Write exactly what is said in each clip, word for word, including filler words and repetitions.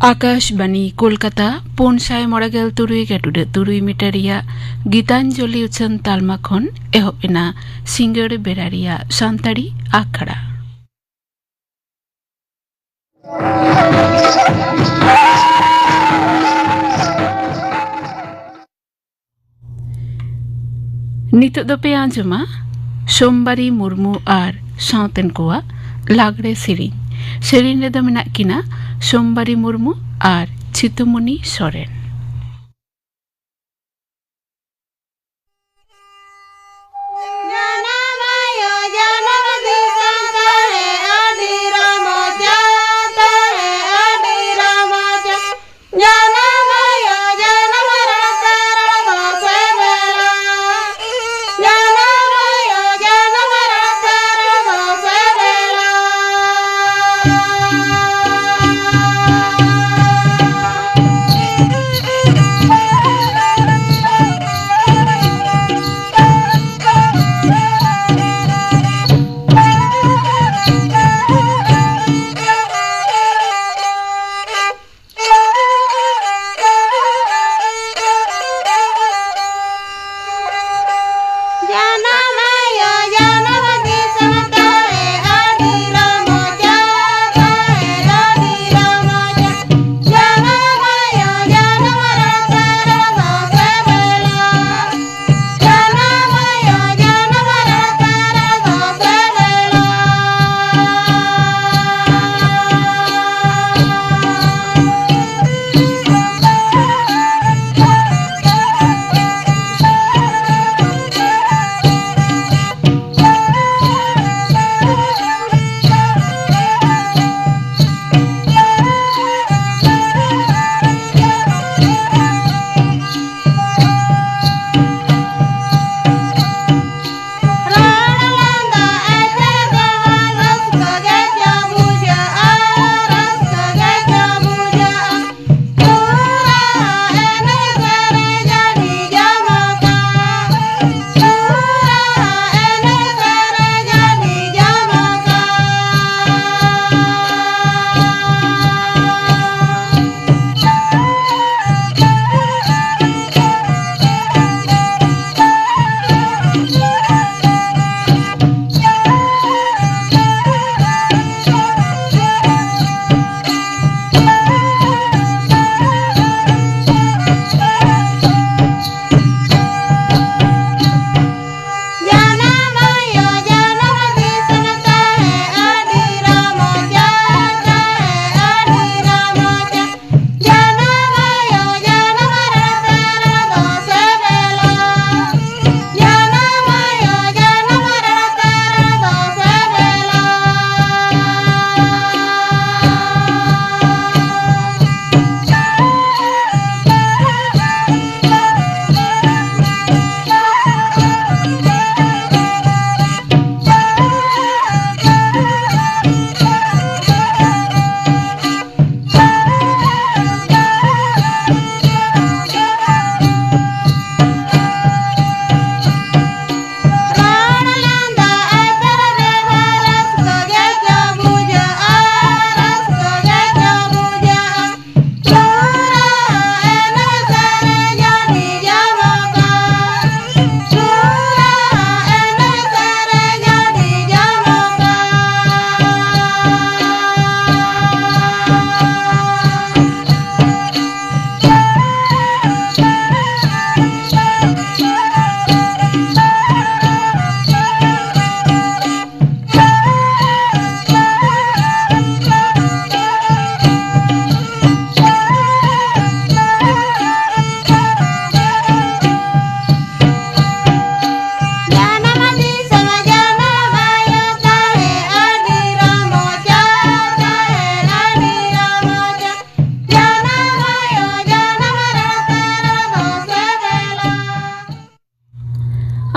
ᱟᱠᱟᱥᱵᱟᱱᱤ ᱠᱳᱞᱠᱟᱛᱟ, ᱯᱩᱱ ᱥᱟᱭ ᱢᱚᱬᱮ ᱜᱮᱞ ᱛᱩᱨᱩᱭ ᱜᱮ ᱴᱩᱰᱟᱹᱜ ᱛᱩᱨᱩᱭ ᱢᱤᱴᱟᱨ ᱨᱮᱭᱟᱜ ᱜᱤᱛᱟᱧᱡᱚᱞᱤ ᱩᱪᱷᱟᱹᱱ ᱛᱟᱞᱢᱟ ᱠᱷᱚᱱ ᱮᱦᱚᱵ ᱮᱱᱟ ᱥᱤᱸᱜᱟᱹᱲ ᱵᱮᱲᱟ ᱨᱮᱭᱟᱜ ᱥᱟᱱᱛᱟᱲᱤ ᱟᱠᱷᱲᱟ᱾ ᱱᱤᱛᱚᱜ ᱫᱚᱯᱮ ᱟᱸᱡᱚᱢᱟ ᱥᱳᱢᱵᱟᱨᱤ ᱢᱩᱨᱢᱩ ᱟᱨ ᱥᱟᱶᱛᱮᱱ ᱠᱚᱣᱟᱜ ᱞᱟᱜᱽᱲᱮ ᱥᱮᱨᱮᱧ᱾ ᱥᱮᱨᱮᱧ ᱨᱮᱫᱚ ᱢᱮᱱᱟᱜ ᱠᱤᱱᱟ ᱥᱳᱢᱵᱟᱨᱤ ᱢᱩᱨᱢᱩ ᱟᱨ ᱪᱷᱤᱛᱩᱢᱩᱱᱤ ᱥᱚᱨᱮᱱ᱾ ᱡᱟᱱᱟᱢ ᱟᱭᱳ, ᱡᱟᱱᱟᱢ ᱫᱤᱥᱚᱢ ᱛᱟᱦᱮᱸ ᱟᱹᱰᱤ ᱨᱚᱢᱚᱡᱟ, ᱛᱟᱦᱮᱸ ᱟᱹᱰᱤ ᱨᱚᱢᱚᱡᱟ᱾ ᱡᱟᱱᱟᱢ ᱟᱭᱳ, ᱡᱟᱱᱟᱢ ᱨᱟᱥᱟ ᱨᱚᱲ ᱫᱚ ᱥᱮᱵᱮᱞᱟ᱾ ᱡᱟᱱᱟᱢ ᱟᱭᱳ, ᱡᱟᱱᱟᱢ ᱨᱟᱥᱟ ᱨᱚᱲ ᱫᱚ ᱥᱮᱵᱮᱞᱟ᱾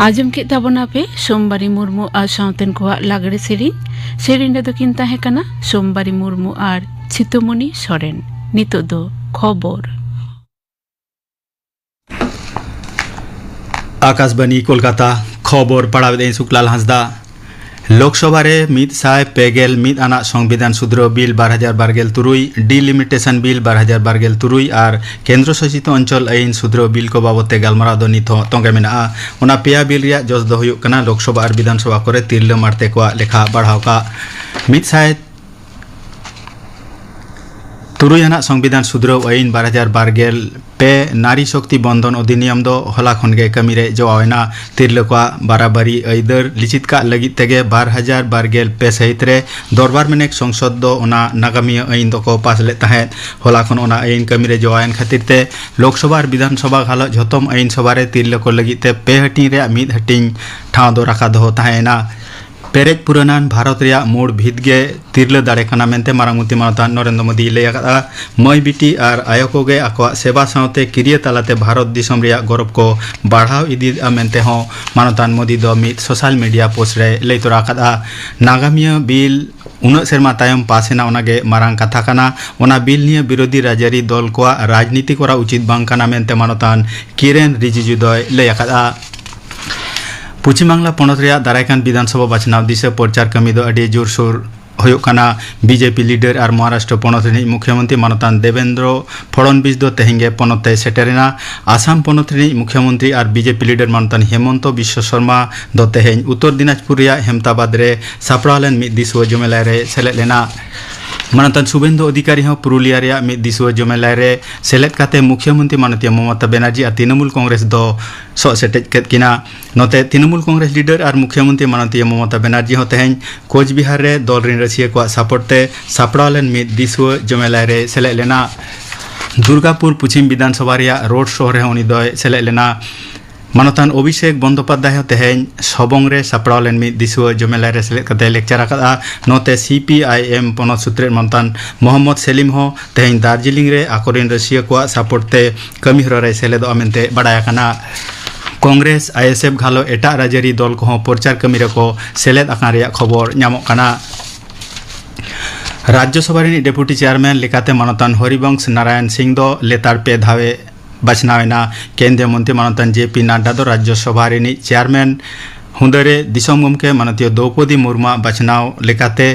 ᱟᱸᱡᱚᱢ ᱠᱮᱫ ᱛᱟᱵᱚᱱᱟᱯᱮ ᱥᱳᱢᱵᱟᱨᱤ ᱢᱩᱨᱢᱩ ᱟᱨ ᱥᱟᱶᱛᱮᱱ ᱠᱚᱣᱟᱜ ᱞᱟᱜᱽᱲᱮ ᱥᱮᱨᱮᱧ᱾ ᱥᱮᱨᱮᱧ ᱨᱮᱫᱚ ᱠᱤᱱ ᱛᱟᱦᱮᱸ ᱠᱟᱱᱟ ᱥᱳᱢᱵᱟᱨᱤ ᱢᱩᱨᱢᱩ ᱟᱨ ᱪᱷᱤᱛᱟᱹᱢᱚᱱᱤ ᱥᱚᱨᱮᱱ᱾ ᱱᱤᱛᱚᱜ ᱫᱚ ᱠᱷᱚᱵᱚᱨ᱾ ᱟᱠᱟᱥᱵᱟᱱᱤ ᱠᱳᱞᱠᱟᱛᱟ, ᱠᱷᱚᱵᱚᱨ ᱯᱟᱲᱦᱟᱣᱮᱫᱟᱹᱧ ᱥᱩᱠᱞᱟᱞ ᱦᱟᱸᱥᱫᱟ᱾ ᱞᱳᱠᱥᱚᱵᱷᱟ ᱨᱮ ᱢᱤᱫ ᱥᱟᱭ ᱯᱮ ᱜᱮᱞ ᱢᱤᱫ ᱟᱱᱟᱜ ᱥᱚᱝᱵᱤᱫᱷᱟᱱ ᱥᱩᱫᱷᱨᱟᱹᱣ ᱵᱤᱞ ᱵᱟᱨ ᱦᱟᱡᱟᱨ ᱵᱟᱨ ᱜᱮᱞ ᱛᱩᱨᱩᱭ, ᱰᱤᱞᱤᱢᱤᱴᱮᱥᱚᱱ ᱵᱤᱞ ᱵᱟᱨ ᱦᱟᱡᱟᱨ ᱵᱟᱨ ᱜᱮᱞ ᱛᱩᱨᱩᱭ ᱟᱨ ᱠᱮᱱᱫᱨᱚ ᱥᱟᱥᱤᱛ ᱚᱧᱪᱚᱞ ᱟᱹᱭᱤᱱ ᱥᱩᱫᱷᱨᱟᱹᱣ ᱵᱤᱞ ᱠᱚ ᱵᱟᱵᱚᱛ ᱛᱮ ᱜᱟᱞᱢᱟᱨᱟᱣ ᱫᱚ ᱱᱤᱛ ᱦᱚᱸ ᱛᱚᱸᱜᱮ ᱢᱮᱱᱟᱜᱼᱟ᱾ ᱚᱱᱟ ᱯᱮᱭᱟ ᱵᱤᱞ ᱨᱮᱭᱟᱜ ᱡᱚᱥ ᱫᱚ ᱦᱩᱭᱩᱜ ᱠᱟᱱᱟ ᱞᱳᱠᱥᱚᱵᱷᱟ ᱟᱨ ᱵᱤᱫᱷᱟᱱ ᱥᱚᱵᱷᱟ ᱠᱚᱨᱮ ᱛᱤᱨᱞᱟᱹ ᱢᱟᱲᱛᱮ ᱠᱚᱣᱟᱜ ᱞᱮᱠᱷᱟ ᱵᱟᱲᱦᱟᱣ ᱠᱟᱜ᱾ ᱢᱤᱫ ᱥᱟᱭ ᱛᱩᱨᱩᱭ ᱟᱱᱟᱜ ᱥᱚᱝᱵᱤᱫᱷᱟᱱ ᱥᱩᱫᱷᱨᱟᱹᱣ ᱟᱹᱭᱤᱱ ᱵᱟᱨ ᱦᱟᱡᱟᱨ ᱵᱟᱨ ᱜᱮᱞ ᱯᱮ, ᱱᱟᱨᱤ ᱥᱚᱠᱛᱤ ᱵᱚᱱᱫᱷᱚᱱ ᱚᱫᱷᱤᱱᱤᱭᱚᱢ ᱫᱚ ᱦᱚᱞᱟ ᱠᱷᱚᱱ ᱜᱮ ᱠᱟᱹᱢᱤ ᱨᱮ ᱡᱚᱣᱟᱣ ᱮᱱᱟ᱾ ᱛᱤᱨᱞᱟᱹ ᱠᱚᱣᱟᱜ ᱵᱟᱨᱟᱵᱟᱨᱤ ᱟᱹᱭᱫᱟᱹᱨ ᱞᱤᱪᱤᱛ ᱠᱟᱜ ᱞᱟᱹᱜᱤᱫ ᱛᱮᱜᱮ ᱵᱟᱨ ᱦᱟᱡᱟᱨ ᱵᱟᱨ ᱜᱮᱞ ᱯᱮ ᱥᱟᱹᱦᱤᱛ ᱨᱮ ᱫᱚᱨᱵᱟᱨ ᱢᱮᱱᱮᱠ ᱥᱚᱝᱥᱚᱫᱽ ᱫᱚ ᱚᱱᱟ ᱱᱟᱜᱟᱢᱤᱭᱟᱹ ᱟᱹᱭᱤᱱ ᱫᱚᱠᱚ ᱯᱟᱥ ᱞᱮᱫ ᱛᱟᱦᱮᱸᱫ᱾ ᱦᱚᱞᱟ ᱠᱷᱚᱱ ᱚᱱᱟ ᱟᱹᱭᱤᱱ ᱠᱟᱹᱢᱤ ᱨᱮ ᱡᱚᱣᱟᱣ ᱮᱱ ᱠᱷᱟᱹᱛᱤᱨ ᱛᱮ ᱞᱳᱠᱥᱚᱵᱷᱟ ᱟᱨ ᱵᱤᱫᱷᱟᱱ ᱥᱚᱵᱷᱟ ᱜᱷᱟᱞᱚᱪ ᱡᱷᱚᱛᱚᱢ ᱟᱹᱭᱤᱱ ᱥᱚᱵᱷᱟ ᱨᱮ ᱛᱤᱨᱞᱟᱹ ᱠᱚ ᱞᱟᱹᱜᱤᱫ ᱛᱮ ᱯᱮ ᱦᱟᱹᱴᱤᱧ ᱨᱮᱭᱟᱜ ᱢᱤᱫ ᱦᱟᱹᱴᱤᱧ ᱴᱷᱟᱶ ᱫᱚ ᱨᱟᱠᱷᱟ ᱫᱚᱦᱚ ᱛᱟᱦᱮᱸ ᱮᱱᱟ᱾ ᱯᱮᱨᱮᱡ ᱯᱩᱨᱟᱹᱱᱟᱱ ᱵᱷᱟᱨᱚᱛ ᱨᱮᱭᱟᱜ ᱢᱩᱲ ᱵᱷᱤᱛ ᱜᱮ ᱛᱤᱨᱞᱟᱹ ᱫᱟᱲᱮ ᱠᱟᱱᱟ ᱢᱮᱱᱛᱮ ᱢᱟᱨᱟᱝ ᱢᱚᱱᱛᱨᱤ ᱢᱟᱱᱚᱛᱟᱱ ᱱᱚᱨᱮᱱᱫᱨᱚ ᱢᱳᱫᱤᱭ ᱞᱟᱹᱭ ᱟᱠᱟᱫᱼᱟ᱾ ᱢᱟᱹᱭ ᱵᱤᱴᱤ ᱟᱨ ᱟᱭᱳ ᱠᱚᱜᱮ ᱟᱠᱚᱣᱟᱜ ᱥᱮᱵᱟ ᱥᱟᱶᱛᱮ ᱠᱤᱨᱤᱭᱟᱹ ᱛᱟᱞᱟᱛᱮ ᱵᱷᱟᱨᱚᱛ ᱫᱤᱥᱚᱢ ᱨᱮᱭᱟᱜ ᱜᱚᱨᱚᱵᱽ ᱠᱚ ᱵᱟᱲᱦᱟᱣ ᱤᱫᱤᱭᱮᱫᱼᱟ ᱢᱮᱱᱛᱮ ᱦᱚᱸ ᱢᱟᱱᱚᱛᱟᱱ ᱢᱳᱫᱤ ᱫᱚ ᱢᱤᱫ ᱥᱳᱥᱟᱞ ᱢᱤᱰᱤᱭᱟ ᱯᱳᱥᱴ ᱨᱮ ᱞᱟᱹᱭ ᱛᱚᱨᱟ ᱟᱠᱟᱫᱼᱟ᱾ ᱱᱟᱜᱟᱢᱤᱭᱟᱹ ᱵᱤᱞ ᱩᱱᱟᱹᱜ ᱥᱮᱨᱢᱟ ᱛᱟᱭᱚᱢ ᱯᱟᱥ ᱮᱱᱟ, ᱚᱱᱟᱜᱮ ᱢᱟᱨᱟᱝ ᱠᱟᱛᱷᱟ ᱠᱟᱱᱟ᱾ ᱚᱱᱟ ᱵᱤᱞ ᱱᱤᱭᱟᱹ ᱵᱤᱨᱳᱫᱷᱤ ᱨᱟᱡᱽᱟᱹᱨᱤ ᱫᱚᱞ ᱠᱚᱣᱟᱜ ᱨᱟᱡᱽᱱᱤᱛᱤ ᱠᱚᱨᱟᱣ ᱩᱪᱤᱛ ᱵᱟᱝ ᱠᱟᱱᱟ ᱢᱮᱱᱛᱮ ᱢᱟᱱᱚᱛᱟᱱ ᱠᱤᱨᱮᱱ ᱨᱤᱡᱤᱡᱩ ᱫᱚᱭ ᱞᱟᱹᱭ ᱟᱠᱟᱫᱼᱟ᱾ ᱯᱚᱪᱷᱤᱢ ᱵᱟᱝᱞᱟ ᱯᱚᱱᱚᱛ ᱨᱮᱭᱟᱜ ᱫᱟᱨᱟᱭ ᱠᱟᱱ ᱵᱤᱫᱷᱟᱱ ᱥᱚᱵᱷᱟ ᱵᱟᱪᱷᱱᱟᱣ ᱫᱤᱥᱟᱹ ᱯᱨᱚᱪᱟᱨ ᱠᱟᱹᱢᱤ ᱫᱚ ᱟᱹᱰᱤ ᱡᱳᱨᱥᱳᱨ ᱦᱩᱭᱩᱜ ᱠᱟᱱᱟ᱾ ᱵᱤᱡᱮᱯᱤ ᱞᱤᱰᱟᱨ ᱟᱨ ᱢᱚᱦᱟᱨᱟᱥᱴᱨᱚ ᱯᱚᱱᱚᱛ ᱨᱤᱱᱤᱡ ᱢᱩᱠᱷᱭᱟᱹᱢᱚᱱᱛᱨᱤ ᱢᱟᱱᱚᱛᱟᱱ ᱫᱮᱵᱮᱱᱫᱨᱚ ᱯᱷᱚᱲᱚᱱᱵᱤᱥ ᱫᱚ ᱛᱮᱦᱮᱧ ᱜᱮ ᱯᱚᱱᱚᱛ ᱛᱮᱭ ᱥᱮᱴᱮᱨᱮᱱᱟ᱾ ᱟᱥᱟᱢ ᱯᱚᱱᱚᱛ ᱨᱤᱱᱤᱡ ᱢᱩᱠᱷᱭᱟᱹᱢᱚᱱᱛᱨᱤ ᱟᱨ ᱵᱤᱡᱮᱯᱤ ᱞᱤᱰᱟᱨ ᱢᱟᱱᱚᱛᱟᱱ ᱦᱮᱢᱚᱱᱛᱚ ᱵᱤᱥᱣᱚ ᱥᱚᱨᱢᱟ ᱫᱚ ᱛᱮᱦᱮᱧ ᱩᱛᱛᱚᱨ ᱫᱤᱱᱟᱡᱽᱯᱩᱨ ᱨᱮᱭᱟᱜ ᱦᱮᱢᱛᱟᱵᱟᱫᱽ ᱨᱮ ᱥᱟᱯᱲᱟᱣ ᱞᱮᱱ ᱢᱤᱫ ᱫᱤᱥᱩᱣᱟᱹ ᱡᱚᱢᱮᱞᱟᱭ ᱨᱮ ᱥᱮᱞᱮᱫ ᱞᱮᱱᱟ᱾ ᱢᱟᱱᱚᱛᱟᱱ ᱥᱩᱵᱮᱱᱫᱩ ᱚᱫᱷᱤᱠᱟᱨᱤ ᱦᱚᱸ ᱯᱩᱨᱩᱞᱤᱭᱟ ᱨᱮᱭᱟᱜ ᱢᱤᱫ ᱫᱤᱥᱩᱣᱟᱹ ᱡᱚᱢᱮᱞᱟᱭ ᱨᱮ ᱥᱮᱞᱮᱫ ᱠᱟᱛᱮ ᱢᱩᱠᱷᱭᱟᱹᱢᱚᱱᱛᱨᱤ ᱢᱟᱱᱚᱛᱤᱭᱟᱹ ᱢᱚᱢᱚᱛᱟ ᱵᱮᱱᱟᱨᱡᱤ ᱟᱨ ᱛᱨᱤᱱᱚᱢᱩᱞ ᱠᱚᱝᱜᱨᱮᱥ ᱫᱚ ᱥᱚᱜ ᱥᱮᱴᱮᱡ ᱠᱮᱫ ᱠᱤᱱᱟ᱾ ᱱᱚᱛᱮ ᱛᱨᱤᱱᱚᱢᱩᱞ ᱠᱚᱝᱜᱨᱮᱥ ᱞᱤᱰᱟᱨ ᱟᱨ ᱢᱩᱠᱷᱭᱟᱹᱢᱚᱱᱛᱨᱤ ᱢᱟᱱᱚᱛᱤᱭᱟᱹ ᱢᱚᱢᱚᱛᱟ ᱵᱮᱱᱟᱨᱡᱤ ᱦᱚᱸ ᱛᱮᱦᱮᱧ ᱠᱳᱪᱵᱤᱦᱟᱨ ᱨᱮ ᱫᱚᱞ ᱨᱤᱱ ᱨᱟᱹᱥᱤᱭᱟᱹ ᱠᱚᱣᱟᱜ ᱥᱟᱯᱳᱨᱴ ᱛᱮ ᱥᱟᱯᱲᱟᱣ ᱞᱮᱱ ᱢᱤᱫ ᱫᱤᱥᱩᱣᱟᱹ ᱡᱚᱢᱮᱞᱟᱭ ᱨᱮ ᱥᱮᱞᱮᱫ ᱞᱮᱱᱟ᱾ ᱫᱩᱨᱜᱟᱯᱩᱨ ᱯᱚᱪᱷᱤᱢ ᱵᱤᱫᱷᱟᱱ ᱥᱚᱵᱷᱟ ᱨᱮᱭᱟᱜ ᱨᱳᱰ ᱥᱳ ᱨᱮᱦᱚᱸ ᱩᱱᱤ ᱫᱚᱭ ᱥᱮᱞᱮᱫ ᱞᱮᱱᱟ᱾ ᱢᱟᱱᱚᱛᱟᱱ ᱚᱵᱷᱤᱥᱮᱠ ᱵᱚᱱᱫᱳᱯᱟᱫᱽᱫᱷᱟᱭ ᱦᱚᱸ ᱛᱮᱦᱮᱧ ᱥᱚᱵᱚᱝ ᱨᱮ ᱥᱟᱯᱲᱟᱣ ᱞᱮᱱ ᱢᱤᱫ ᱫᱤᱥᱩᱣᱟᱹ ᱡᱚᱢᱮᱞᱟᱭ ᱨᱮ ᱥᱮᱞᱮᱫ ᱠᱟᱛᱮ ᱞᱮᱠᱪᱟᱨ ᱟᱠᱟᱫᱼᱟ᱾ ᱱᱚᱛᱮ ᱥᱤ ᱯᱤ ᱟᱭ ᱮᱢ ᱯᱚᱱᱚᱛ ᱥᱩᱛᱨᱮᱫ ᱢᱟᱱᱚᱛᱟᱱ ᱢᱚᱦᱚᱢᱢᱚᱫᱽ ᱥᱮᱞᱤᱢ ᱦᱚᱸ ᱛᱮᱦᱮᱧ ᱫᱟᱨᱡᱤᱞᱤᱝ ᱨᱮ ᱟᱠᱚᱨᱮᱱ ᱨᱟᱹᱥᱤᱭᱟᱹ ᱠᱚᱣᱟᱜ ᱥᱟᱯᱳᱨᱴ ᱛᱮ ᱠᱟᱹᱢᱤ ᱦᱚᱨᱟ ᱨᱮᱭ ᱥᱮᱞᱮᱫᱚᱜᱼᱟ ᱢᱮᱱᱛᱮ ᱵᱟᱰᱟᱭ ᱟᱠᱟᱱᱟ᱾ ᱠᱚᱝᱜᱨᱮᱥ, ᱟᱭᱮᱥᱮᱯᱷ ᱜᱷᱟᱞᱚ ᱮᱴᱟᱜ ᱨᱟᱡᱽᱟᱹᱨᱤ ᱫᱚᱞ ᱠᱚᱦᱚᱸ ᱯᱨᱚᱪᱟᱨ ᱠᱟᱹᱢᱤ ᱨᱮᱠᱚ ᱥᱮᱞᱮᱫ ᱟᱠᱟᱱ ᱨᱮᱭᱟᱜ ᱠᱷᱚᱵᱚᱨ ᱧᱟᱢᱚᱜ ᱠᱟᱱᱟ᱾ ᱨᱟᱡᱽᱭᱚᱥᱚᱵᱷᱟ ᱨᱤᱱᱤᱡ ᱰᱮᱯᱩᱴᱤ ᱪᱮᱭᱟᱨᱢᱮᱱ ᱞᱮᱠᱟᱛᱮ ᱢᱟᱱᱚᱛᱟᱱ ᱦᱚᱨᱤᱵᱚᱝᱥ ᱱᱟᱨᱟᱭᱚᱱ ᱥᱤᱝ ᱫᱚ ᱞᱮᱛᱟᱲ ᱯᱮ ᱫᱷᱟᱣᱮ ᱵᱟᱪᱷᱱᱟᱣ ᱮᱱᱟ᱾ ᱠᱮᱱᱫᱨᱤᱭᱚ ᱢᱚᱱᱛᱨᱤ ᱢᱟᱱᱚᱛᱟᱱ ᱡᱮ ᱯᱤ ᱱᱟᱰᱰᱟ ᱫᱚ ᱨᱟᱡᱽᱭᱚᱥᱚᱵᱷᱟ ᱨᱤᱱᱤᱡ ᱪᱮᱭᱟᱨᱢᱮᱱ ᱦᱩᱫᱟᱹᱨᱮ ᱫᱤᱥᱚᱢ ᱜᱚᱢᱠᱮ ᱢᱟᱱᱚᱛᱤᱭᱚ ᱫᱨᱚᱣᱯᱚᱫᱤ ᱢᱩᱨᱢᱩᱣᱟᱜ ᱵᱟᱪᱷᱱᱟᱣ ᱞᱮᱠᱟᱛᱮ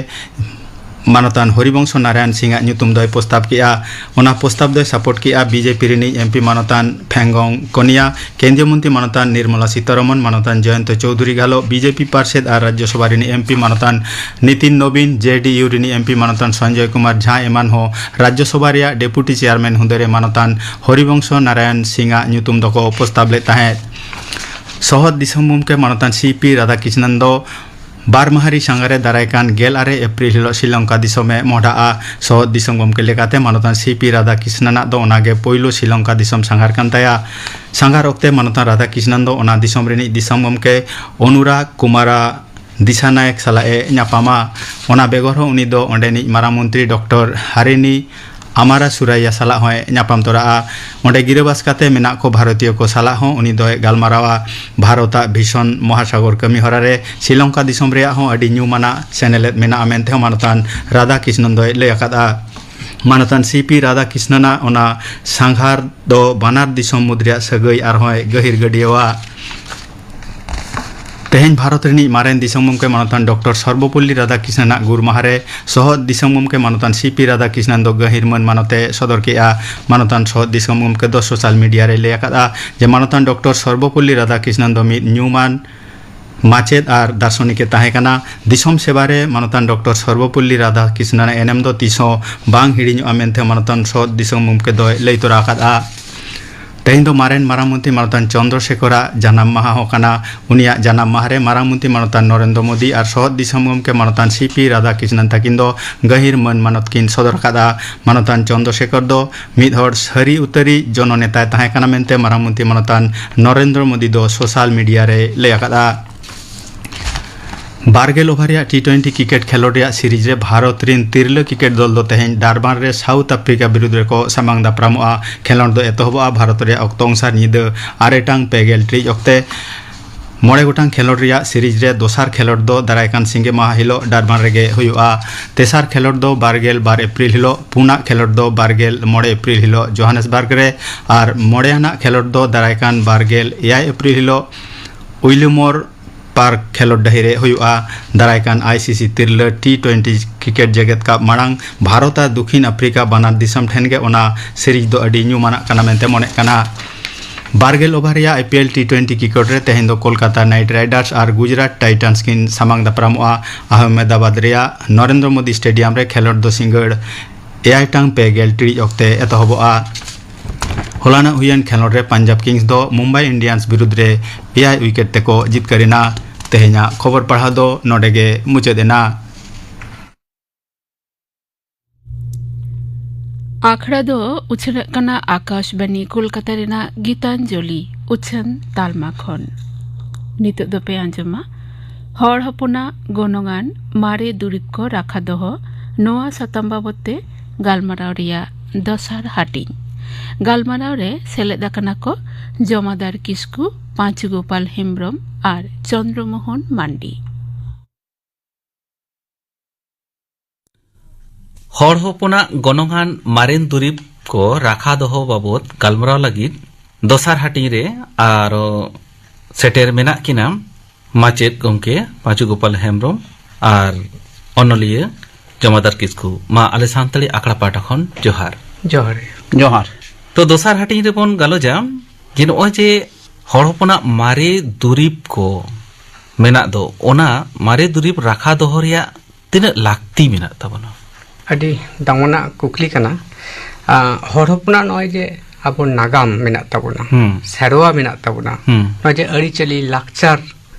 ᱢᱟᱱᱚᱛᱟᱱ ᱦᱚᱨᱤᱵᱚᱝᱥᱚ ᱱᱟᱨᱟᱭᱚᱱ ᱥᱤᱝ ᱟᱜ ᱧᱩᱛᱩᱢ ᱫᱚᱭ ᱯᱨᱚᱥᱛᱟᱵ ᱠᱮᱫᱼᱟ᱾ ᱚᱱᱟ ᱯᱨᱚᱥᱛᱟᱵ ᱫᱚᱭ ᱥᱟᱯᱳᱨᱴ ᱠᱮᱫᱼᱟ ᱵᱤᱡᱮᱯᱤ ᱨᱤᱱᱤᱡ ᱮᱢᱯᱤ ᱢᱟᱱᱚᱛᱟᱱ ᱯᱷᱮᱝᱜᱚᱝ ᱠᱚᱱᱤᱭᱟ᱾ ᱠᱮᱱᱫᱨᱤᱭᱚ ᱢᱚᱱᱛᱨᱤ ᱢᱟᱱᱚᱛᱟᱱ ᱱᱤᱨᱢᱚᱞᱟ ᱥᱤᱛᱟᱨᱚᱢᱚᱱ, ᱢᱟᱱᱚᱛᱟᱱ ᱡᱚᱭᱚᱱᱛᱚ ᱪᱳᱣᱫᱷᱩᱨᱤ ᱜᱷᱟᱞᱚ, ᱵᱤᱡᱮᱯᱤ ᱯᱟᱨᱥᱮᱫ ᱟᱨ ᱨᱟᱡᱽᱭᱚᱥᱚᱵᱷᱟ ᱨᱤᱱᱤᱡ ᱮᱢᱯᱤ ᱢᱟᱱᱚᱛᱟᱱ ᱱᱤᱛᱤᱱ ᱱᱚᱵᱤᱱ, ᱡᱮᱰᱤᱭᱩ ᱨᱤᱱᱤᱡ ᱮᱢᱯᱤ ᱢᱟᱱᱚᱛᱟᱱ ᱥᱚᱧᱡᱚᱭ ᱠᱩᱢᱟᱨ ᱡᱷᱟ ᱮᱢᱟᱱ ᱦᱚᱸ ᱨᱟᱡᱽᱭᱚᱥᱚᱵᱷᱟ ᱨᱮᱭᱟᱜ ᱰᱮᱯᱩᱴᱤ ᱪᱮᱭᱟᱨᱢᱮᱱ ᱦᱩᱫᱟᱹᱨᱮ ᱢᱟᱱᱚᱛᱟᱱ ᱦᱚᱨᱤᱵᱚᱝᱥᱚ ᱱᱟᱨᱟᱭᱚᱱ ᱥᱤᱝ ᱟᱜ ᱧᱩᱛᱩᱢ ᱫᱚᱠᱚ ᱯᱨᱚᱥᱛᱟᱵ ᱞᱮᱫ ᱛᱟᱦᱮᱸᱫ᱾ ᱥᱚᱦᱚᱫ ᱫᱤᱥᱚᱢ ᱜᱚᱢᱠᱮ ᱢᱟᱱᱚᱛᱟᱱ ᱥᱤ ᱯᱤ ᱨᱟᱫᱷᱟᱠᱨᱤᱥᱱᱟᱱ ᱫᱚ ᱵᱟᱨ ᱢᱟᱦᱟᱨᱤ ᱥᱟᱸᱜᱷᱟᱨᱮ ᱫᱟᱨᱟᱭ ᱠᱟᱱ ᱜᱮᱞ ᱟᱨᱮ ᱮᱯᱨᱤᱞ ᱦᱤᱞᱚᱜ ᱥᱨᱤᱞᱚᱝᱠᱟ ᱫᱤᱥᱚᱢᱮ ᱢᱚᱦᱰᱟᱜᱼᱟ᱾ ᱥᱚᱦᱚᱫ ᱫᱤᱥᱚᱢ ᱜᱚᱢᱠᱮ ᱞᱮᱠᱟᱛᱮ ᱢᱟᱱᱚᱛᱟᱱ ᱥᱤ ᱯᱤ ᱨᱟᱫᱷᱟᱠᱨᱤᱥᱱᱟᱱᱟᱜ ᱫᱚ ᱚᱱᱟᱜᱮ ᱯᱳᱭᱞᱳ ᱥᱨᱤᱞᱚᱝᱠᱟ ᱫᱤᱥᱚᱢ ᱥᱟᱸᱜᱷᱟᱨ ᱠᱟᱱ ᱛᱟᱭᱟ᱾ ᱥᱟᱸᱜᱷᱟᱨ ᱚᱠᱛᱮ ᱢᱟᱱᱚᱛᱟᱱ ᱨᱟᱫᱷᱟᱠᱨᱤᱥᱱᱟᱱ ᱫᱚ ᱚᱱᱟ ᱫᱤᱥᱚᱢ ᱨᱤᱱᱤᱡ ᱫᱤᱥᱚᱢ ᱜᱚᱢᱠᱮ ᱚᱱᱩᱨᱟᱜᱽ ᱠᱩᱢᱟᱨᱟ ᱫᱤᱥᱟᱱᱟᱭᱮᱠ ᱥᱟᱞᱟᱜ ᱮ ᱧᱟᱯᱟᱢᱟ᱾ ᱚᱱᱟ ᱵᱮᱜᱚᱨ ᱦᱚᱸ ᱩᱱᱤ ᱫᱚ ᱚᱸᱰᱮᱱᱤᱡ ᱢᱟᱨᱟᱝ ᱢᱚᱱᱛᱨᱤ ᱰᱚᱠᱴᱚᱨ ᱦᱟᱨᱤᱱᱤ ᱟᱢᱟᱨᱟ ᱥᱩᱨᱟᱭᱭᱟ ᱥᱟᱞᱟᱜ ᱦᱚᱸᱭ ᱧᱟᱯᱟᱢ ᱛᱚᱨᱟᱜᱼᱟ᱾ ᱚᱸᱰᱮ ᱜᱤᱨᱟᱹᱵᱟᱥ ᱠᱟᱛᱮ ᱢᱮᱱᱟᱜ ᱠᱚ ᱵᱷᱟᱨᱚᱛᱤᱭᱚ ᱠᱚ ᱥᱟᱞᱟᱜ ᱦᱚᱸ ᱩᱱᱤ ᱫᱚᱭ ᱜᱟᱞᱢᱟᱨᱟᱣᱟ᱾ ᱵᱷᱟᱨᱚᱛᱟᱜ ᱵᱷᱤᱥᱚᱱ ᱢᱚᱦᱟᱥᱟᱜᱚᱨ ᱠᱟᱹᱢᱤ ᱦᱚᱨᱟ ᱨᱮ ᱥᱨᱤᱞᱚᱝᱠᱟ ᱫᱤᱥᱚᱢ ᱨᱮᱭᱟᱜ ᱦᱚᱸ ᱟᱹᱰᱤ ᱧᱩᱢᱟᱱᱟᱜ ᱥᱮᱱᱮᱞᱮᱫ ᱢᱮᱱᱟᱜᱼᱟ ᱢᱮᱱᱛᱮ ᱦᱚᱸ ᱢᱟᱱᱚᱛᱟᱱ ᱨᱟᱫᱷᱟ ᱠᱨᱤᱥᱱᱚᱱ ᱫᱚᱭ ᱞᱟᱹᱭ ᱟᱠᱟᱫᱼᱟ᱾ ᱢᱟᱱᱚᱛᱟᱱ ᱥᱤ ᱯᱤ ᱨᱟᱫᱷᱟ ᱠᱨᱤᱥᱱᱚᱱᱟᱜ ᱚᱱᱟ ᱥᱟᱸᱜᱷᱟᱨ ᱫᱚ ᱵᱟᱱᱟᱨ ᱫᱤᱥᱚᱢ ᱢᱩᱫᱽ ᱨᱮᱭᱟᱜ ᱥᱟᱹᱜᱟᱹᱭ ᱟᱨᱦᱚᱸᱭ ᱜᱟᱹᱦᱤᱨ ᱜᱟᱹᱰᱭᱟᱹᱣᱟ᱾ ᱛᱮᱦᱮᱧ ᱵᱷᱟᱨᱚᱛ ᱨᱤᱱᱤᱡ ᱢᱟᱨᱮᱱ ᱫᱤᱥᱚᱢ ᱜᱚᱢᱠᱮ ᱢᱟᱱᱚᱛᱟᱱ ᱰᱚᱠᱴᱚᱨ ᱥᱚᱨᱵᱚᱯᱚᱞᱞᱤ ᱨᱟᱫᱷᱟᱠᱨᱤᱥᱱᱟᱱᱟᱜ ᱜᱩᱨ ᱢᱟᱦᱟ ᱨᱮ ᱥᱚᱦᱚᱫ ᱫᱤᱥᱚᱢ ᱜᱚᱢᱠᱮ ᱢᱟᱱᱚᱛᱟᱱ ᱥᱤ ᱯᱤ ᱨᱟᱫᱷᱟᱠᱨᱤᱥᱱᱟᱱ ᱫᱚ ᱜᱟᱹᱦᱤᱨ ᱢᱟᱹᱱ ᱢᱟᱱᱚᱛᱮ ᱥᱚᱫᱚᱨ ᱠᱮᱫᱼᱟ᱾ ᱢᱟᱱᱚᱛᱟᱱ ᱥᱚᱦᱚᱫ ᱫᱤᱥᱚᱢ ᱜᱚᱢᱠᱮ ᱫᱚ ᱥᱳᱥᱟᱞ ᱢᱤᱰᱤᱭᱟ ᱨᱮᱭ ᱞᱟᱹᱭ ᱟᱠᱟᱫᱼᱟ ᱡᱮ ᱢᱟᱱᱚᱛᱟᱱ ᱰᱚᱠᱴᱚᱨ ᱥᱚᱨᱵᱚᱯᱚᱞᱞᱤ ᱨᱟᱫᱷᱟᱠᱨᱤᱥᱱᱟᱱ ᱫᱚ ᱢᱤᱫ ᱧᱩᱢᱟᱱ ᱢᱟᱪᱮᱫ ᱟᱨ ᱫᱟᱨᱥᱚᱱᱤᱠ ᱮ ᱛᱟᱦᱮᱸ ᱠᱟᱱᱟ᱾ ᱫᱤᱥᱚᱢ ᱥᱮᱵᱟ ᱨᱮ ᱢᱟᱱᱚᱛᱟᱱ ᱰᱚᱠᱴᱚᱨ ᱥᱚᱨᱵᱚᱯᱚᱞᱞᱤ ᱨᱟᱫᱷᱟᱠᱨᱤᱥᱱᱟᱱᱟᱜ ᱮᱱᱮᱢ ᱫᱚ ᱛᱤᱥ ᱦᱚᱸ ᱵᱟᱝ ᱦᱤᱲᱤᱧᱚᱜᱼᱟ ᱢᱮᱱᱛᱮ ᱢᱟᱱᱚᱛᱟᱱ ᱥᱚᱦᱚᱫ ᱫᱤᱥᱚᱢ ᱜᱚᱢᱠᱮ ᱫᱚᱭ ᱞᱟᱹᱭ ᱛᱚᱨᱟ ᱟᱠᱟᱫᱼᱟ᱾ ᱛᱮᱦᱮᱧ ᱫᱚ ᱢᱟᱨᱮᱱ ᱢᱟᱨᱟᱝ ᱢᱚᱱᱛᱨᱤ ᱢᱟᱱᱚᱛᱟᱱ ᱪᱚᱱᱫᱨᱚᱥᱮᱠᱷᱚᱨᱟᱜ ᱡᱟᱱᱟᱢ ᱢᱟᱦᱟ ᱦᱚᱸ ᱠᱟᱱᱟ᱾ ᱩᱱᱤᱭᱟᱜ ᱡᱟᱱᱟᱢ ᱢᱟᱦᱟ ᱨᱮ ᱢᱟᱨᱟᱝ ᱢᱚᱱᱛᱨᱤ ᱢᱟᱱᱚᱛᱟᱱ ᱱᱚᱨᱮᱱᱫᱨᱚ ᱢᱳᱫᱤ ᱟᱨ ᱥᱚᱦᱚᱫ ᱫᱤᱥᱚᱢ ᱜᱚᱢᱠᱮ ᱢᱟᱱᱚᱛᱟᱱ ᱥᱤ ᱯᱤ ᱨᱟᱫᱷᱟᱠᱨᱤᱥᱱᱟᱱ ᱛᱟᱹᱠᱤᱱ ᱫᱚ ᱜᱟᱹᱦᱤᱨ ᱢᱟᱹᱱ ᱢᱟᱱᱚᱛ ᱠᱤᱱ ᱥᱚᱫᱚᱨ ᱟᱠᱟᱫᱼᱟ᱾ ᱢᱟᱱᱚᱛᱟᱱ ᱪᱚᱱᱫᱨᱚᱥᱮᱠᱷᱚᱨ ᱫᱚ ᱢᱤᱫ ᱦᱚᱲ ᱥᱟᱹᱨᱤ ᱩᱛᱟᱹᱨᱤᱡ ᱡᱚᱱᱚᱱᱮᱛᱟᱭ ᱛᱟᱦᱮᱸ ᱠᱟᱱᱟ ᱢᱮᱱᱛᱮ ᱢᱟᱨᱟᱝ ᱢᱚᱱᱛᱨᱤ ᱢᱟᱱᱚᱛᱟᱱ ᱱᱚᱨᱮᱱᱫᱨᱚ ᱢᱳᱫᱤ ᱫᱚ ᱥᱳᱥᱟᱞ ᱢᱤᱰᱤᱭᱟ ᱨᱮᱭ ᱞᱟᱹᱭ ᱟᱠᱟᱫᱼᱟ᱾ ᱵᱟᱨ ᱜᱮᱞ ᱳᱵᱷᱟᱨ ᱨᱮᱭᱟᱜ ᱴᱤ ᱴᱩᱭᱮᱱᱴᱤ ᱠᱨᱤᱠᱮᱴ ᱠᱷᱮᱞᱳᱰ ᱨᱮᱭᱟᱜ ᱥᱤᱨᱤᱡᱽ ᱨᱮ ᱵᱷᱟᱨᱚᱛ ᱨᱤᱱ ᱛᱤᱨᱞᱟᱹ ᱠᱨᱤᱠᱮᱴ ᱫᱚᱞ ᱫᱚ ᱛᱮᱦᱮᱧ ᱰᱟᱨᱵᱟᱱ ᱨᱮ ᱥᱟᱣᱩᱛᱷ ᱟᱯᱷᱨᱤᱠᱟ ᱵᱤᱨᱩᱫᱽ ᱨᱮᱠᱚ ᱥᱟᱢᱟᱝ ᱫᱟᱯᱨᱟᱢᱚᱜᱼᱟ᱾ ᱠᱷᱮᱞᱳᱰ ᱫᱚ ᱮᱛᱚᱦᱚᱵᱚᱜᱼᱟ ᱵᱷᱟᱨᱚᱛ ᱨᱮᱭᱟᱜ ᱚᱠᱛᱚ ᱚᱱᱩᱥᱟᱨ ᱧᱤᱫᱟᱹ ᱟᱨᱮ ᱴᱟᱲᱟᱝ ᱯᱮ ᱜᱮᱞ ᱴᱤᱲᱤᱡ ᱚᱠᱛᱮ᱾ ᱢᱚᱬᱮ ᱜᱚᱴᱟᱝ ᱠᱷᱮᱞᱳᱰ ᱨᱮᱭᱟᱜ ᱥᱤᱨᱤᱡᱽ ᱨᱮ ᱫᱚᱥᱟᱨ ᱠᱷᱮᱞᱳᱰ ᱫᱚ ᱫᱟᱨᱟᱭ ᱠᱟᱱ ᱥᱤᱸᱜᱮ ᱢᱟᱦᱟ ᱦᱤᱞᱳᱜ ᱰᱟᱨᱵᱟᱱ ᱨᱮᱜᱮ ᱦᱩᱭᱩᱜᱼᱟ᱾ ᱛᱮᱥᱟᱨ ᱠᱷᱮᱞᱳᱰ ᱫᱚ ᱵᱟᱨ ᱜᱮᱞ ᱵᱟᱨ ᱮᱯᱨᱤᱞ ᱦᱤᱞᱳᱜ, ᱯᱩᱱᱟᱜ ᱠᱷᱮᱞᱳᱰ ᱫᱚ ᱵᱟᱨ ᱜᱮᱞ ᱢᱚᱬᱮ ᱮᱯᱨᱤᱞ ᱦᱤᱞᱳᱜ ᱡᱳᱦᱟᱱᱮᱥᱵᱟᱨᱜᱽ ᱨᱮ ᱟᱨ ᱢᱚᱬᱮ ᱟᱱᱟᱜ ᱠᱷᱮᱞᱳᱰ ᱫᱚ ᱫᱟᱨᱟᱭ ᱠᱟᱱ ᱵᱟᱨ ᱜᱮᱞ ᱮᱭᱟᱭ ᱮᱯᱨᱤᱞ ᱦᱤᱞᱳᱜ ᱩᱭᱞᱤᱢᱳᱨ ᱯᱟᱨᱠ ᱠᱷᱮᱞᱳᱰ ᱰᱟᱹᱦᱤ ᱨᱮ ᱦᱩᱭᱩᱜᱼᱟ᱾ ᱫᱟᱨᱟᱭ ᱠᱟᱱ ᱟᱭ ᱥᱤ ᱥᱤ ᱛᱤᱨᱞᱟᱹ ᱴᱤ ᱴᱩᱭᱮᱱᱴᱤ ᱠᱨᱤᱠᱮᱴ ᱡᱮᱜᱮᱛ ᱠᱟᱯ ᱢᱟᱲᱟᱝ ᱵᱷᱟᱨᱚᱛ ᱟᱨ ᱫᱚᱠᱷᱤᱱ ᱟᱯᱷᱨᱤᱠᱟ ᱵᱟᱱᱟᱨ ᱫᱤᱥᱚᱢ ᱴᱷᱮᱱ ᱜᱮ ᱚᱱᱟ ᱥᱤᱨᱤᱡᱽ ᱫᱚ ᱟᱹᱰᱤ ᱧᱩᱢᱟᱱᱟᱜ ᱠᱟᱱᱟ ᱢᱮᱱᱛᱮ ᱢᱚᱱᱮᱜ ᱠᱟᱱᱟ᱾ ᱵᱟᱨ ᱜᱮᱞ ᱳᱵᱷᱟᱨ ᱨᱮᱭᱟᱜ I P L T twenty cricket ᱨᱮ ᱛᱮᱦᱮᱧ ᱫᱚ ᱠᱳᱞᱠᱟᱛᱟ ᱱᱟᱭᱤᱴ ᱨᱟᱭᱰᱟᱨᱥ ᱟᱨ ᱜᱩᱡᱽᱨᱟᱴ ᱴᱟᱭᱴᱟᱱᱥ ᱠᱤᱱ ᱥᱟᱢᱟᱝ ᱫᱟᱯᱨᱟᱢᱚᱜᱼᱟ᱾ ᱟᱦᱢᱮᱫᱟᱵᱟᱫᱽ ᱨᱮᱭᱟᱜ ᱱᱚᱨᱮᱱᱫᱨᱚ ᱢᱳᱫᱤ ᱥᱴᱮᱰᱤᱭᱟᱢ ᱨᱮ ᱠᱷᱮᱞᱳᱰ ᱫᱚ ᱥᱤᱸᱜᱟᱹᱲ ᱮᱭᱟᱭ ᱴᱟᱲᱟᱝ ᱯᱮ ᱜᱮᱞ ᱴᱤᱲᱤᱡ ᱚᱠᱛᱮ ᱮᱛᱚᱦᱚᱵᱚᱜᱼᱟ᱾ ᱦᱚᱞᱟᱱᱚᱜ ᱦᱩᱭᱮᱱ ᱠᱷᱮᱞᱳᱰ ᱨᱮ ᱯᱟᱧᱡᱟᱵᱽ ᱠᱤᱝᱥ ᱫᱚ ᱢᱩᱢᱵᱟᱭ ᱤᱱᱰᱤᱭᱟᱱᱥ ᱵᱤᱨᱩᱫᱽ ᱨᱮ ᱮᱭᱟᱭ ᱩᱭᱠᱮᱴ ᱛᱮᱠᱚ ᱡᱤᱛᱠᱟᱹᱨ ᱮᱱᱟ᱾ ᱛᱮᱦᱮᱧᱟᱜ ᱠᱷᱚᱵᱚᱨ ᱯᱟᱲᱦᱟᱣ ᱫᱚ ᱱᱚᱰᱮ ᱜᱮ ᱢᱩᱪᱟᱹᱫ ᱮᱱᱟ᱾ ᱟᱠᱷᱲᱟ ᱫᱚ ᱩᱪᱷᱟᱹᱱᱚᱜ ᱠᱟᱱᱟ ᱟᱠᱟᱥᱵᱟᱱᱤ ᱠᱳᱞᱠᱟᱛᱟ ᱨᱮᱱᱟᱜ ᱜᱤᱛᱟᱧᱡᱚᱞᱤ ᱩᱪᱷᱟᱹᱱ ᱛᱟᱞᱢᱟ ᱠᱷᱚᱱ᱾ ᱱᱤᱛᱚᱜ ᱫᱚᱯᱮ ᱟᱸᱡᱚᱢᱟ ᱦᱚᱲ ᱦᱚᱯᱚᱱᱟᱜ ᱜᱚᱱᱚᱝᱟᱱ ᱢᱟᱨᱮ ᱫᱩᱨᱤᱵᱽ ᱠᱚ ᱨᱟᱠᱷᱟ ᱫᱚᱦᱚ, ᱱᱚᱣᱟ ᱥᱟᱛᱟᱢ ᱵᱟᱵᱚᱛ ᱛᱮ ᱜᱟᱞᱢᱟᱨᱟᱣ ᱨᱮᱭᱟᱜ ᱫᱚᱥᱟᱨ ᱦᱟᱹᱴᱤᱧ᱾ ᱜᱟᱞᱢᱟᱨᱟᱣ ᱨᱮ ᱥᱮᱞᱮᱫ ᱟᱠᱟᱱᱟ ᱠᱚ ᱡᱚᱢᱟᱫᱟᱨ ᱠᱤᱥᱠᱩ, ᱯᱟᱸᱪᱩ ᱜᱳᱯᱟᱞ ᱦᱮᱢᱵᱽᱨᱚᱢ ᱟᱨ ᱪᱚᱱᱫᱽᱨᱚᱢᱳᱦᱚᱱ ᱢᱟᱱᱰᱤ᱾ ᱦᱚᱲ ᱦᱚᱯᱚᱱᱟᱜ ᱜᱚᱱᱚᱝᱟᱱ ᱢᱟᱨᱮᱱ ᱫᱩᱨᱤᱵᱽ ᱠᱚ ᱨᱟᱠᱷᱟ ᱫᱚᱦᱚ ᱵᱟᱵᱚᱛ ᱜᱟᱞᱢᱟᱨᱟᱣ ᱞᱟᱹᱜᱤᱫ ᱫᱚᱥᱟᱨ ᱦᱟᱹᱴᱤᱧ ᱨᱮ ᱟᱨᱚ ᱥᱮᱴᱮᱨ ᱢᱮᱱᱟᱜ ᱠᱤᱱᱟ ᱢᱟᱪᱮᱫ ᱜᱚᱢᱠᱮ ᱯᱟᱸᱪᱩ ᱜᱳᱯᱟᱞ ᱦᱮᱢᱵᱽᱨᱚᱢ ᱟᱨ ᱚᱱᱚᱞᱤᱭᱟᱹ ᱡᱚᱢᱟᱫᱟᱨ ᱠᱤᱥᱠᱩ᱾ ᱢᱟ ᱟᱞᱮ ᱥᱟᱱᱛᱟᱲᱤ ᱟᱠᱷᱲᱟ ᱯᱟᱦᱴᱟ ᱠᱷᱚᱱ ᱡᱚᱦᱟᱨ᱾ ᱡᱚᱦᱟᱨ ᱜᱮ᱾ ᱡᱚᱦᱟᱨ᱾ ᱛᱚ, ᱫᱚᱥᱟᱨ ᱦᱟᱹᱴᱤᱧ ᱨᱮᱵᱚᱱ ᱜᱟᱞᱚᱪᱟ ᱡᱮ ᱱᱚᱜᱼᱚᱭ ᱡᱮ ᱦᱚᱲ ᱦᱚᱯᱚᱱᱟᱜ ᱢᱟᱨᱮ ᱫᱩᱨᱤᱵᱽ ᱠᱚ ᱢᱮᱱᱟᱜ ᱫᱚ, ᱚᱱᱟ ᱢᱟᱨᱮ ᱫᱩᱨᱤᱵᱽ ᱨᱟᱠᱷᱟ ᱫᱚᱦᱚ ᱨᱮᱭᱟᱜ ᱛᱤᱱᱟᱹᱜ ᱞᱟᱹᱠᱛᱤ ᱢᱮᱱᱟᱜ ᱛᱟᱵᱚᱱᱟ? ᱟᱹᱰᱤ ᱫᱟᱢᱟᱱᱟᱜ ᱠᱩᱠᱞᱤ ᱠᱟᱱᱟ᱾ ᱟ, ᱦᱚᱲ ᱦᱚᱯᱚᱱᱟᱜ ᱱᱚᱜᱼᱚᱭ ᱡᱮ ᱟᱵᱚ ᱱᱟᱜᱟᱢ ᱢᱮᱱᱟᱜ ᱛᱟᱵᱚᱱᱟ, ᱦᱩᱸ᱾ ᱥᱮᱨᱣᱟ ᱢᱮᱱᱟᱜ ᱛᱟᱵᱚᱱᱟ, ᱦᱩᱸ᱾ ᱱᱚᱜᱼᱚᱭ ᱡᱮ ᱟᱹᱨᱤᱪᱟᱹᱞᱤ, ᱞᱟᱠᱪᱟᱨ,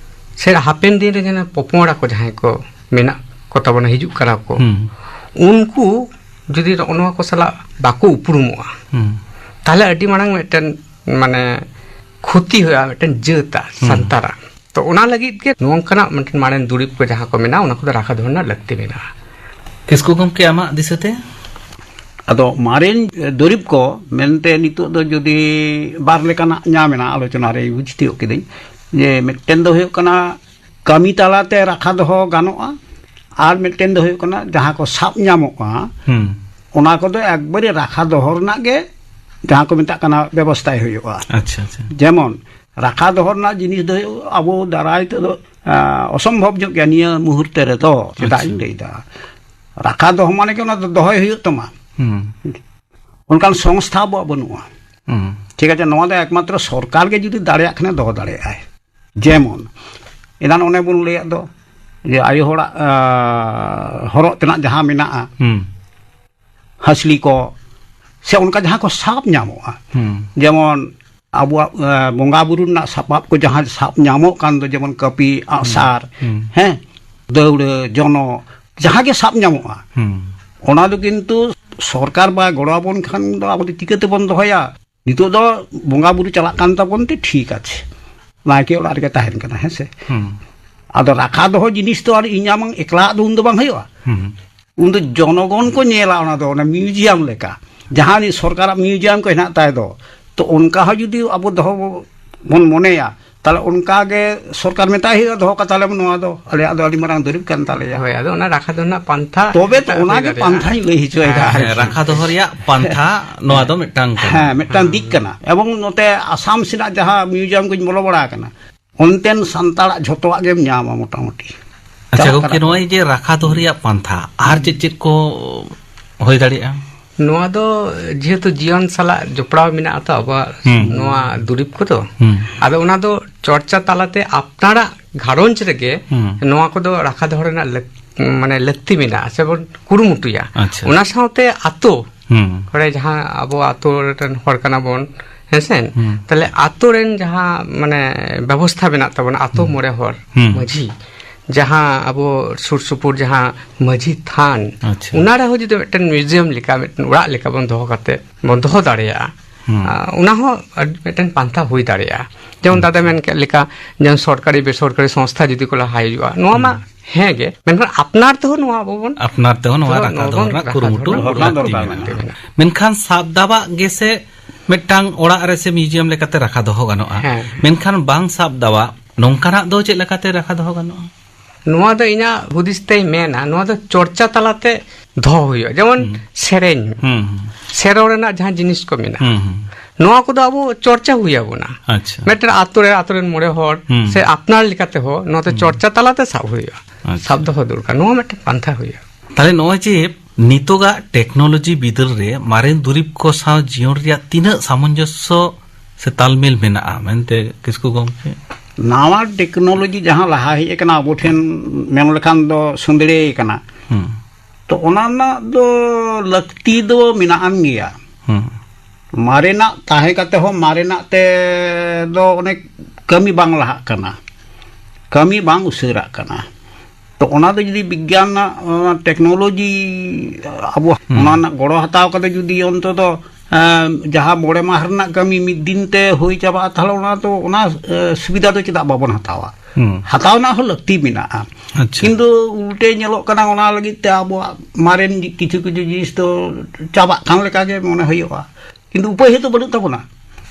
ᱥᱮ ᱦᱟᱯᱮᱱ ᱫᱤᱱ ᱨᱮ ᱡᱟᱦᱟᱸ ᱯᱚᱯᱚᱝᱲᱟ ᱠᱚ ᱡᱟᱦᱟᱸᱭ ᱠᱚ ᱢᱮᱱᱟᱜ ᱠᱚ ᱛᱟᱵᱚᱱᱟ, ᱦᱤᱡᱩᱜ ᱠᱟᱱᱟ ᱠᱚ, ᱦᱩᱸ᱾ ᱩᱱᱠᱩ ᱡᱩᱫᱤ ᱱᱚᱜᱼᱚ ᱱᱚᱣᱟ ᱠᱚ ᱥᱟᱞᱟᱜ ᱵᱟᱠᱚ ᱩᱯᱨᱩᱢᱚᱜᱼᱟ, ᱦᱩᱸ᱾ ᱛᱟᱦᱞᱮ ᱟᱹᱰᱤ ᱢᱟᱲᱟᱝ ᱢᱤᱫᱴᱮᱱ, ᱢᱟᱱᱮ, ᱠᱷᱚᱛᱤ ᱦᱩᱭᱩᱜᱼᱟ ᱢᱤᱫᱴᱮᱱ ᱡᱟᱹᱛᱟᱜ, ᱦᱩᱸ᱾ ᱥᱟᱱᱛᱟᱲᱟᱜ᱾ ᱛᱚ, ᱚᱱᱟ ᱞᱟᱹᱜᱤᱫ ᱜᱮ ᱱᱚᱝᱠᱟᱱᱟᱜ ᱢᱤᱫᱴᱮᱱ ᱢᱟᱨᱮᱱ ᱫᱩᱨᱤᱵᱽ ᱠᱚ ᱡᱟᱦᱟᱸ ᱠᱚ ᱢᱮᱱᱟᱜᱼᱟ, ᱚᱱᱟ ᱠᱚᱫᱚ ᱨᱟᱠᱷᱟ ᱫᱚᱦᱚ ᱨᱮᱱᱟᱜ ᱞᱟᱹᱠᱛᱤ ᱢᱮᱱᱟᱜᱼᱟ᱾ ᱠᱤᱥᱠᱩ ᱜᱚᱢᱠᱮ, ᱟᱢᱟᱜ ᱫᱤᱥᱟᱹᱛᱮ? ᱟᱫᱚ ᱢᱟᱨᱮᱱ ᱫᱩᱨᱤᱵᱽ ᱠᱚ ᱢᱮᱱᱛᱮ ᱱᱤᱛᱚᱜ ᱫᱚ ᱡᱩᱫᱤ ᱵᱟᱨ ᱞᱮᱠᱟᱱᱟᱜ ᱧᱟᱢ ᱮᱱᱟ ᱟᱞᱳᱪᱚᱱᱟ ᱨᱮ, ᱵᱩᱡᱽ ᱛᱤᱭᱳᱜ ᱠᱤᱫᱟᱹᱧ ᱡᱮ ᱢᱤᱫᱴᱮᱱ ᱫᱚ ᱦᱩᱭᱩᱜ ᱠᱟᱱᱟ ᱠᱟᱹᱢᱤ ᱛᱟᱞᱟᱛᱮ ᱨᱟᱠᱷᱟ ᱫᱚᱦᱚ ᱜᱟᱱᱚᱜᱼᱟ, ᱟᱨ ᱢᱤᱫᱴᱮᱱ ᱫᱚ ᱦᱩᱭᱩᱜ ᱠᱟᱱᱟ ᱡᱟᱦᱟᱸ ᱠᱚ ᱥᱟᱵ ᱧᱟᱢᱚᱜᱼᱟ, ᱦᱩᱸ᱾ ᱚᱱᱟ ᱠᱚᱫᱚ ᱮᱠᱵᱟᱨᱮ ᱨᱟᱠᱷᱟ ᱫᱚᱦᱚ ᱨᱮᱱᱟᱜ ᱜᱮ ᱡᱟᱦᱟᱸ ᱠᱚ ᱢᱮᱛᱟᱜ ᱠᱟᱱᱟ ᱵᱮᱵᱚᱥᱛᱷᱟᱭ ᱦᱩᱭᱩᱜᱼᱟ᱾ ᱟᱪᱪᱷᱟ, ᱟᱪᱪᱷᱟ᱾ ᱡᱮᱢᱚᱱ ᱨᱟᱠᱷᱟ ᱫᱚᱦᱚ ᱨᱮᱱᱟᱜ ᱡᱤᱱᱤᱥ ᱫᱚ ᱦᱩᱭᱩᱜ ᱟᱵᱚ ᱫᱟᱨᱟᱭ ᱛᱮᱫᱚ, ᱟᱸ, ᱚᱥᱚᱢᱵᱷᱚᱵ ᱧᱚᱜ ᱜᱮᱭᱟ ᱱᱤᱭᱟᱹ ᱢᱩᱦᱩᱨᱛᱮ ᱨᱮᱫᱚ᱾ ᱪᱮᱫᱟᱜ ᱟᱪᱪᱷᱟ᱾ ᱤᱧ ᱞᱟᱹᱭᱫᱟ, ᱨᱟᱠᱷᱟ ᱫᱚᱦᱚ ᱢᱟᱱᱮ ᱜᱮ ᱚᱱᱟ ᱫᱚ ᱫᱚᱦᱚᱭ ᱦᱩᱭᱩᱜ ᱛᱟᱢᱟ᱾ ᱦᱩᱸ᱾ ᱚᱱᱠᱟᱱ ᱥᱚᱝᱥᱛᱷᱟ ᱟᱵᱚᱣᱟᱜ ᱵᱟᱹᱱᱩᱜᱼᱟ᱾ ᱦᱩᱸ᱾ ᱴᱷᱤᱠ ᱟᱪᱷᱮ, ᱱᱚᱣᱟ ᱫᱚ ᱮᱠᱢᱟᱛᱨᱚ ᱥᱚᱨᱠᱟᱨ ᱜᱮ ᱡᱩᱫᱤ ᱫᱟᱲᱮᱭᱟᱜ ᱠᱷᱟᱱᱮ ᱫᱚᱦᱚ ᱫᱟᱲᱮᱭᱟᱜᱼᱟᱭ᱾ ᱡᱮᱢᱚᱱ ᱮᱱᱟᱱ ᱚᱱᱮ ᱵᱚᱱ ᱞᱟᱹᱭᱟᱫ ᱫᱚ ᱡᱮ ᱟᱭᱳ ᱦᱚᱲᱟᱜ, ᱟᱸ, ᱦᱚᱨᱚᱜ ᱛᱮᱱᱟᱜ ᱡᱟᱦᱟᱸ ᱢᱮᱱᱟᱜᱼᱟ, ᱦᱩᱸ᱾ ᱦᱟᱹᱥᱞᱤ ᱠᱚ, ᱥᱮ ᱚᱱᱠᱟ ᱡᱟᱦᱟᱸ ᱠᱚ ᱥᱟᱵ ᱧᱟᱢᱚᱜᱼᱟ, ᱦᱩᱸ᱾ ᱡᱮᱢᱚᱱ ᱟᱵᱚᱣᱟᱜ, ᱮ, ᱵᱚᱸᱜᱟ ᱵᱩᱨᱩ ᱨᱮᱱᱟᱜ ᱥᱟᱯᱟᱵ ᱠᱚ ᱡᱟᱦᱟᱸ ᱥᱟᱵ ᱧᱟᱢᱚᱜ ᱠᱟᱱ ᱫᱚ, ᱡᱮᱢᱚᱱ ᱠᱟᱹᱯᱤ, ᱟᱸᱜᱼᱥᱟᱨ, ᱦᱩᱸ᱾ ᱦᱮᱸ, ᱫᱟᱹᱣᱲᱟᱹ, ᱡᱚᱱᱚᱜ, ᱡᱟᱦᱟᱸ ᱜᱮ ᱥᱟᱵ ᱧᱟᱢᱚᱜᱼᱟ, ᱦᱩᱸ᱾ ᱚᱱᱟ ᱫᱚ ᱠᱤᱱᱛᱩ ᱥᱚᱨᱠᱟᱨ ᱵᱟᱭ ᱜᱚᱲᱚ ᱟᱵᱚᱱ ᱠᱷᱟᱱ ᱫᱚ ᱟᱵᱚ ᱫᱚ ᱪᱤᱠᱟᱹ ᱛᱮᱵᱚᱱ ᱫᱚᱦᱚᱭᱟ? ᱱᱤᱛᱚᱜ ᱫᱚ ᱵᱚᱸᱜᱟ ᱵᱩᱨᱩ ᱪᱟᱞᱟᱜ ᱠᱟᱱ ᱛᱟᱵᱚᱱ ᱛᱮ ᱴᱷᱤᱠ ᱟᱪᱷᱮ, ᱱᱟᱭᱠᱮ ᱚᱲᱟᱜ ᱨᱮᱜᱮ ᱛᱟᱦᱮᱱ ᱠᱟᱱᱟ, ᱦᱮᱸ ᱥᱮ? ᱦᱩᱸ᱾ ᱟᱫᱚ ᱨᱟᱠᱷᱟ ᱫᱚᱦᱚ ᱡᱤᱱᱤᱥ ᱫᱚ ᱟᱨ ᱤᱧ ᱟᱢ ᱮᱠᱞᱟᱣᱟᱜ ᱫᱚ ᱩᱱ ᱫᱚ ᱵᱟᱝ ᱦᱩᱭᱩᱜᱼᱟ᱾ ᱦᱩᱸ᱾ ᱩᱱ ᱫᱚ ᱡᱚᱱᱚᱜᱚᱱ ᱠᱚ ᱧᱮᱞᱟ ᱚᱱᱟ ᱫᱚ, ᱚᱱᱟ ᱢᱤᱭᱩᱡᱤᱭᱟᱢ ᱞᱮᱠᱟ᱾ ᱡᱟᱦᱟᱸ ᱥᱚᱨᱠᱟᱨᱟᱜ ᱢᱤᱭᱩᱡᱤᱭᱟᱢ ᱠᱚ ᱦᱮᱱᱟᱜ ᱛᱟᱭ ᱫᱚ, ᱛᱚ ᱚᱱᱠᱟ ᱦᱚᱸ ᱡᱩᱫᱤ ᱟᱵᱚ ᱫᱚᱦᱚ ᱵᱚᱱ ᱢᱚᱱᱮᱭᱟ, ᱛᱟᱦᱞᱮ ᱚᱱᱠᱟ ᱜᱮ ᱥᱚᱨᱠᱟᱨ ᱢᱮᱛᱟᱭ ᱦᱩᱭᱩᱜᱼᱟ, "ᱫᱚᱦᱚ ᱠᱟᱛᱟ ᱞᱮᱢ, ᱱᱚᱣᱟ ᱫᱚ ᱟᱞᱮᱭᱟᱜ ᱫᱚ ᱟᱹᱰᱤ ᱢᱟᱨᱟᱝ ᱫᱩᱨᱤᱵᱽ ᱠᱟᱱ ᱛᱟᱞᱮᱭᱟ᱾" ᱦᱳᱭ, ᱟᱫᱚ ᱚᱱᱟ ᱨᱟᱠᱷᱟ ᱫᱚᱦᱚ ᱨᱮᱱᱟᱜ ᱯᱟᱱᱛᱷᱟ ᱛᱚᱵᱮ ᱛᱚ ᱮᱴᱟᱜ ᱚᱱᱟ ᱦᱩᱭ ᱜᱮ ᱫᱟᱲᱮᱭᱟᱜᱼᱟ᱾ ᱯᱟᱱᱛᱷᱟᱧ ᱞᱟᱹᱭ ᱦᱚᱪᱚᱭᱮᱫᱟ ᱦᱮᱸ, ᱟᱨᱠᱤ᱾ ᱨᱟᱠᱷᱟ ᱫᱚᱦᱚ ᱨᱮᱭᱟᱜ ᱯᱟᱱᱛᱷᱟ ᱱᱚᱣᱟ ᱫᱚ ᱢᱤᱫᱴᱟᱝ ᱠᱟᱱᱟ᱾ ᱦᱮᱸ, ᱢᱤᱫᱴᱟᱝ ᱫᱤᱠ ᱠᱟᱱᱟ᱾ ᱮᱵᱚᱝ ᱱᱚᱛᱮ ᱟᱥᱟᱢ ᱥᱮᱱᱟᱜ ᱡᱟᱦᱟᱸ ᱢᱤᱭᱩᱡᱤᱭᱟᱢ ᱠᱚᱧ ᱵᱚᱞᱚ ᱵᱟᱲᱟ ᱟᱠᱟᱱᱟ, ᱚᱱᱛᱮᱱ ᱥᱟᱱᱛᱟᱲᱟᱜ ᱡᱷᱚᱛᱚᱣᱟᱜ ᱜᱮᱢ ᱧᱟᱢᱟ ᱢᱚᱴᱟᱢᱩᱴᱤ᱾ ᱟᱪᱪᱷᱟ ᱪᱟᱞᱟᱜ ᱜᱚᱢᱠᱮ, ᱠᱟᱱᱟ᱾ ᱱᱚᱜᱼᱚᱭ ᱡᱮ ᱨᱟᱠᱷᱟ ᱫᱚᱦᱚ ᱨᱮᱭᱟᱜ ᱯᱟᱱᱛᱷᱟ, ᱟᱨ ᱪᱮᱫ ᱪᱮᱫ ᱠᱚ ᱦᱩᱭ ᱫᱟᱲᱮᱭᱟᱜᱼᱟ? ᱱᱚᱣᱟ ᱫᱚ ᱡᱮᱦᱮᱛᱩ ᱡᱤᱭᱚᱱ ᱥᱟᱞᱟᱜ ᱡᱚᱯᱲᱟᱣ ᱢᱮᱱᱟᱜᱼᱟ ᱛᱚ ᱟᱵᱚᱣᱟᱜ ᱦᱩᱸ᱾ ᱱᱚᱣᱟ ᱫᱩᱨᱤᱵᱽ ᱠᱚᱫᱚ, ᱦᱩᱸ᱾ ᱟᱫᱚ ᱚᱱᱟ ᱫᱚ ᱪᱚᱨᱪᱟ ᱛᱟᱞᱟᱛᱮ ᱟᱯᱱᱟᱨᱟᱜ ᱜᱷᱟᱨᱚᱸᱡᱽ ᱨᱮᱜᱮ ᱦᱩᱸ᱾ ᱱᱚᱣᱟ ᱠᱚᱫᱚ ᱨᱟᱠᱷᱟ ᱫᱚᱦᱚ ᱨᱮᱱᱟᱜ ᱞᱟᱹᱠ-, ᱢᱟᱱᱮ ᱞᱟᱹᱠᱛᱤ ᱢᱮᱱᱟᱜᱼᱟ, ᱥᱮᱵᱚᱱ ᱠᱩᱨᱩᱢᱩᱴᱩᱭᱟ᱾ ᱟᱪᱪᱷᱟ᱾ ᱚᱱᱟ ᱥᱟᱶᱛᱮ ᱟᱛᱳ ᱦᱩᱸ᱾ ᱠᱚᱨᱮ ᱡᱟᱦᱟᱸ ᱟᱵᱚ ᱟᱛᱳ ᱨᱮᱱ ᱦᱚᱲ ᱠᱟᱱᱟ ᱵᱚᱱ, ᱦᱮᱸᱥᱮ? ᱦᱩᱸ᱾ ᱛᱟᱦᱞᱮ ᱟᱛᱳ ᱨᱮᱱ ᱡᱟᱦᱟᱸ ᱢᱟᱱᱮ ᱵᱮᱵᱚᱥᱛᱷᱟ ᱢᱮᱱᱟᱜ ᱛᱟᱵᱚᱱᱟ, ᱟᱛᱳ ᱦᱩᱸ᱾ ᱢᱚᱬᱮ ᱦᱚᱲ ᱦᱩᱸ᱾ ᱢᱟᱹᱡᱷᱤ, ᱡᱟᱦᱟᱸ ᱟᱵᱚ ᱥᱩᱨ ᱥᱩᱯᱩᱨ ᱡᱟᱦᱟᱸ ᱢᱟᱹᱡᱷᱤ ᱛᱷᱟᱱ, ᱟᱪᱪᱷᱟ᱾ ᱚᱱᱟ ᱨᱮᱦᱚᱸ ᱡᱩᱫᱤ ᱢᱤᱫᱴᱮᱱ ᱢᱤᱭᱩᱡᱤᱭᱟᱢ ᱞᱮᱠᱟ, ᱢᱤᱫᱴᱮᱱ ᱚᱲᱟᱜ ᱞᱮᱠᱟ ᱵᱚᱱ ᱫᱚᱦᱚ ᱠᱟᱛᱮ ᱵᱚᱱ ᱫᱚᱦᱚ ᱫᱟᱲᱮᱭᱟᱜᱼᱟ, ᱦᱩᱸ᱾ ᱟᱸ, ᱚᱱᱟ ᱦᱚᱸ ᱟᱹᱰᱤ ᱢᱤᱫᱴᱮᱱ ᱯᱟᱱᱛᱷᱟ ᱦᱩᱭ ᱫᱟᱲᱮᱭᱟᱜᱼᱟ᱾ ᱡᱮᱢᱚᱱ ᱦᱩᱸ᱾ ᱫᱟᱫᱟ ᱢᱮᱱ ᱠᱮᱫ ᱞᱮᱠᱟ, ᱡᱮᱢᱚᱱ ᱥᱚᱨᱠᱟᱨᱤ ᱵᱮᱥᱚᱨᱠᱟᱨᱤ ᱥᱚᱝᱥᱛᱷᱟ ᱡᱩᱫᱤ ᱠᱚ ᱞᱟᱦᱟ ᱦᱤᱡᱩᱜᱼᱟ, ᱱᱚᱣᱟ ᱢᱟ ᱦᱩᱸ᱾ ᱦᱮᱸ ᱜᱮ, ᱢᱮᱱᱠᱷᱟᱱ ᱟᱯᱱᱟᱨ ᱛᱮᱦᱚᱸ ᱱᱚᱣᱟ ᱟᱵᱚ ᱵᱚᱱ ᱟᱯᱱᱟᱨ ᱛᱮᱦᱚᱸ ᱱᱚᱣᱟ ᱱᱚᱣᱟ ᱨᱟᱠᱷᱟ ᱫᱚᱦᱚ ᱵᱚᱱ ᱨᱮᱱᱟᱜ ᱨᱟᱠᱷᱟ ᱠᱩᱨᱩᱢᱩᱴᱩ ᱫᱚᱦᱚ ᱞᱟᱹᱠᱛᱤ ᱫᱚᱨᱠᱟᱨ ᱢᱮᱱᱟᱜᱼᱟ᱾ ᱢᱮᱱᱛᱮ ᱢᱮᱱᱟᱜᱼᱟ᱾ ᱢᱮᱱᱠᱷᱟᱱ ᱥᱟᱵ ᱫᱟᱵᱟᱜ ᱜᱮᱥᱮ ᱢᱤᱫᱴᱟᱝ ᱚᱲᱟᱜ ᱨᱮ ᱥᱮ ᱢᱤᱭᱩᱡᱤᱭᱟᱢ ᱞᱮᱠᱟᱛᱮ ᱨᱟᱠᱷᱟ ᱫᱚᱦᱚ ᱜᱟᱱᱚᱜᱼᱟ᱾ ᱦᱮᱸ᱾ ᱢᱮᱱᱠᱷᱟᱱ ᱵᱟᱝ ᱥᱟᱵ ᱫᱟᱵᱟᱜ ᱱᱚᱝᱠᱟᱱᱟᱜ ᱫᱚ ᱪᱮᱫ ᱞᱮᱠᱟᱛᱮ ᱨᱟᱠᱷᱟ ᱫᱚᱦᱚ ᱜᱟᱱᱚᱜᱼᱟ? ᱱᱚᱣᱟ ᱫᱚ ᱤᱧᱟᱹᱜ ᱦᱩᱫᱤᱥ ᱛᱮᱭ ᱢᱮᱱᱟ, ᱱᱚᱣᱟ ᱫᱚ ᱪᱚᱨᱪᱟ ᱛᱟᱞᱟᱛᱮ ᱫᱚᱦᱚ ᱦᱩᱭᱩᱜᱼᱟ᱾ ᱡᱮᱢᱚᱱ ᱦᱩᱸ᱾ ᱥᱮᱨᱮᱧ, ᱦᱩᱸ, ᱦᱩᱸ᱾ ᱥᱮᱨᱚᱲ ᱨᱮᱱᱟᱜ ᱡᱟᱦᱟᱸ ᱡᱤᱱᱤᱥ ᱠᱚ ᱢᱮᱱᱟᱜᱼᱟ, ᱦᱩᱸ, ᱦᱩᱸ᱾ ᱱᱚᱣᱟ ᱠᱚᱫᱚ ᱟᱵᱚ ᱪᱚᱨᱪᱟ ᱦᱩᱭ ᱟᱵᱚᱱᱟ᱾ ᱟᱪᱪᱷᱟ᱾ ᱢᱤᱫᱴᱮᱱ ᱟᱛᱳ ᱨᱮ, ᱟᱛᱳ ᱨᱮᱱ ᱢᱚᱬᱮ ᱦᱚᱲ ᱦᱩᱸ᱾ ᱥᱮ ᱟᱯᱱᱟᱨ ᱞᱮᱠᱟᱛᱮ ᱦᱚᱸ ᱱᱚᱣᱟ ᱫᱚ ᱦᱩᱸ᱾ ᱪᱚᱨᱪᱟ ᱛᱟᱞᱟᱛᱮ ᱥᱟᱵ ᱦᱩᱭᱩᱜᱼᱟ, ᱟᱪᱪᱷᱟ᱾ ᱥᱟᱵ ᱫᱚᱦᱚ ᱫᱚᱨᱠᱟᱨ, ᱱᱚᱣᱟ ᱢᱤᱫᱴᱮᱱ ᱯᱟᱱᱛᱷᱟ ᱦᱩᱭᱩᱜᱼᱟ᱾ ᱛᱟᱦᱞᱮ ᱱᱚᱜᱼᱚᱭ ᱡᱮ ᱱᱤᱛᱚᱜᱟᱜ ᱴᱮᱠᱱᱳᱞᱚᱡᱤ ᱵᱤᱫᱟᱹᱞ ᱨᱮ ᱢᱟᱨᱮᱱ ᱫᱩᱨᱤᱵᱽ ᱠᱚ ᱥᱟᱶ ᱡᱤᱭᱚᱱ ᱨᱮᱭᱟᱜ ᱛᱤᱱᱟᱹᱜ ᱥᱟᱢᱚᱧᱡᱚᱥᱥᱚ ᱥᱮ ᱛᱟᱞᱢᱮᱞ ᱢᱮᱱᱟᱜᱼᱟ ᱢᱮᱱᱛᱮ ᱠᱤᱥᱠᱩ ᱜᱚᱢᱠᱮ? ᱱᱟᱣᱟ ᱴᱮᱠᱱᱳᱞᱚᱡᱤ ᱡᱟᱦᱟᱸ ᱞᱟᱦᱟ ᱦᱮᱡ ᱟᱠᱟᱱᱟ ᱟᱵᱚ ᱴᱷᱮᱱ, ᱢᱮᱱ ᱞᱮᱠᱷᱟᱱ ᱫᱚ ᱥᱩᱸᱫᱽᱲᱮ ᱟᱠᱟᱱᱟ᱾ ᱦᱩᱸ᱾ ᱛᱚ ᱚᱱᱟ ᱨᱮᱱᱟᱜ ᱫᱚ ᱞᱟᱹᱠᱛᱤ ᱫᱚ ᱢᱮᱱᱟᱜ ᱟᱱ ᱜᱮᱭᱟ᱾ ᱦᱩᱸ᱾ ᱢᱟᱨᱮᱱᱟᱜ ᱛᱟᱦᱮᱸ ᱠᱟᱛᱮ ᱦᱚᱸ ᱢᱟᱨᱮᱱᱟᱜ ᱛᱮ ᱫᱚ ᱚᱱᱮ ᱠᱟᱹᱢᱤ ᱵᱟᱝ ᱞᱟᱦᱟᱜ ᱠᱟᱱᱟ, ᱠᱟᱹᱢᱤ ᱵᱟᱝ ᱩᱥᱟᱹᱨᱟᱜ ᱠᱟᱱᱟ᱾ ᱛᱚ ᱚᱱᱟ ᱫᱚ ᱡᱩᱫᱤ ᱵᱤᱜᱽᱜᱟᱱ ᱨᱮᱱᱟᱜ, ᱚᱱᱟ ᱴᱮᱠᱱᱳᱞᱚᱡᱤ ᱟᱵᱚ ᱦᱩᱸ᱾ ᱚᱱᱟ ᱨᱮᱱᱟᱜ ᱜᱚᱲᱚ ᱦᱟᱛᱟᱣ ᱠᱟᱛᱮ ᱡᱩᱫᱤ ᱚᱱᱛᱚᱛᱚ, ᱮᱸ, ᱡᱟᱦᱟᱸ ᱢᱚᱬᱮ ᱢᱟᱦᱟ ᱨᱮᱱᱟᱜ ᱠᱟᱹᱢᱤ ᱢᱤᱫ ᱫᱤᱱ ᱛᱮ ᱦᱩᱭ ᱪᱟᱵᱟᱜᱼᱟ, ᱛᱟᱦᱞᱮ ᱚᱱᱟ ᱫᱚ, ᱚᱱᱟ, ᱮ, ᱥᱩᱵᱤᱫᱷᱟ ᱫᱚ ᱪᱮᱫᱟᱜ ᱵᱟᱵᱚᱱ ᱦᱟᱛᱟᱣᱟ? ᱦᱩᱸ᱾ ᱦᱟᱛᱟᱣ ᱨᱮᱱᱟᱜ ᱦᱚᱸ ᱞᱟᱹᱠᱛᱤ ᱢᱮᱱᱟᱜᱼᱟ᱾ ᱟᱪᱪᱷᱟ᱾ ᱠᱤᱱᱛᱩ ᱩᱞᱴᱟᱹ ᱧᱮᱞᱚᱜ ᱠᱟᱱᱟ, ᱚᱱᱟ ᱞᱟᱹᱜᱤᱫ ᱛᱮ ᱟᱵᱚᱣᱟᱜ ᱢᱟᱨᱮᱱ ᱠᱤᱪᱷᱩ ᱠᱤᱪᱷᱩ ᱡᱤᱱᱤᱥ ᱫᱚ ᱪᱟᱵᱟᱜ ᱠᱟᱱ ᱞᱮᱠᱟ ᱜᱮ ᱢᱚᱱᱮ ᱦᱩᱭᱩᱜᱼᱟ, ᱠᱤᱱᱛᱩ ᱩᱯᱟᱹᱭ ᱦᱚᱸᱛᱚ ᱵᱟᱹᱱᱩᱜ ᱛᱟᱵᱚᱱᱟ᱾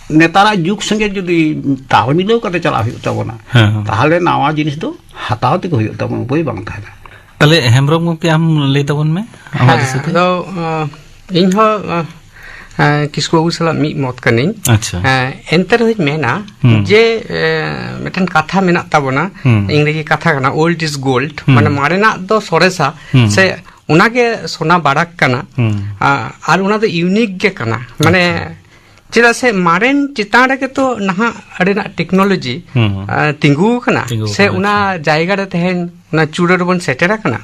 ᱱᱮᱛᱟᱨᱟᱜ ᱡᱩᱜᱽ ᱥᱚᱸᱜᱮ ᱡᱩᱫᱤ ᱛᱟᱞ ᱢᱤᱞᱟᱹᱣ ᱠᱟᱛᱮ ᱪᱟᱞᱟᱜ ᱦᱩᱭᱩᱜ ᱛᱟᱵᱚᱱᱟ, ᱦᱮᱸ, ᱦᱮᱸ᱾ ᱛᱟᱦᱞᱮ ᱱᱟᱣᱟ ᱡᱤᱱᱤᱥ ᱫᱚ ᱦᱟᱛᱟᱣ ᱛᱮᱜᱮ ᱦᱩᱭᱩᱜ ᱛᱟᱵᱚᱱᱟ, ᱩᱯᱟᱹᱭ ᱵᱟᱝ ᱛᱟᱦᱮᱱᱟ᱾ ᱛᱟᱦᱞᱮ ᱦᱮᱢᱵᱨᱚᱢ ᱜᱚᱢᱠᱮ, ᱟᱢ ᱞᱟᱹᱭ ᱛᱟᱵᱚᱱ ᱢᱮ, ᱟᱢᱟᱜ ᱦᱮᱸ, ᱫᱤᱥᱟᱹᱛᱮ᱾ ᱟᱫᱚ, ᱟᱸ, ᱤᱧ ᱦᱚᱸ, ᱟᱸ, ᱟᱸ, ᱠᱤᱥᱠᱩ ᱵᱟᱹᱵᱩ ᱥᱟᱞᱟᱜ ᱢᱤᱫ ᱢᱚᱛ ᱠᱟᱹᱱᱟᱹᱧ᱾ ᱟᱪᱪᱷᱟ᱾ ᱟᱸ, ᱮᱱᱛᱮ ᱨᱮᱦᱚᱸᱧ ᱢᱮᱱᱟ ᱦᱩᱸ᱾ ᱡᱮ, ᱟᱸ, ᱢᱤᱫᱴᱮᱱ ᱠᱟᱛᱷᱟ ᱢᱮᱱᱟᱜ ᱛᱟᱵᱚᱱᱟ, ᱦᱩᱸ᱾ ᱤᱝᱨᱮᱡᱤ ᱠᱟᱛᱷᱟ ᱠᱟᱱᱟ, "Old is gold", ᱦᱩᱸ᱾ ᱢᱟᱱᱮ ᱢᱟᱨᱮᱱᱟᱜ ᱫᱚ ᱥᱚᱨᱮᱥᱟ, ᱦᱩᱸ᱾ ᱥᱮ ᱚᱱᱟᱜᱮ ᱥᱚᱱᱟ ᱵᱟᱲᱟᱠ ᱠᱟᱱᱟ᱾ ᱦᱩᱸ᱾ ᱟᱸ, ᱟᱨ ᱚᱱᱟ ᱫᱚ unique ᱜᱮ ᱠᱟᱱᱟ, ᱢᱟᱱᱮ ᱟᱪᱪᱷᱟ᱾ ᱪᱮᱫᱟᱜ ᱥᱮ ᱢᱟᱨᱮᱱ ᱪᱮᱛᱟᱱ ᱨᱮᱜᱮ ᱛᱚ ᱱᱟᱦᱟᱜ ᱟᱹᱰᱤᱱᱟᱜ ᱴᱮᱠᱱᱳᱞᱚᱡᱤ, ᱦᱩᱸ, ᱦᱩᱸ᱾ ᱟᱸ, ᱛᱤᱸᱜᱩ ᱟᱠᱟᱱᱟ, ᱛᱤᱸᱜᱩ ᱥᱮ ᱟᱠᱟᱱᱟ, ᱚᱱᱟ ᱟᱪᱪᱷᱟ᱾ ᱡᱟᱭᱜᱟ ᱨᱮ ᱛᱮᱦᱮᱧ ᱚᱱᱟ ᱪᱩᱲᱟᱹ ᱨᱮᱵᱚᱱ ᱥᱮᱴᱮᱨ ᱟᱠᱟᱱᱟ᱾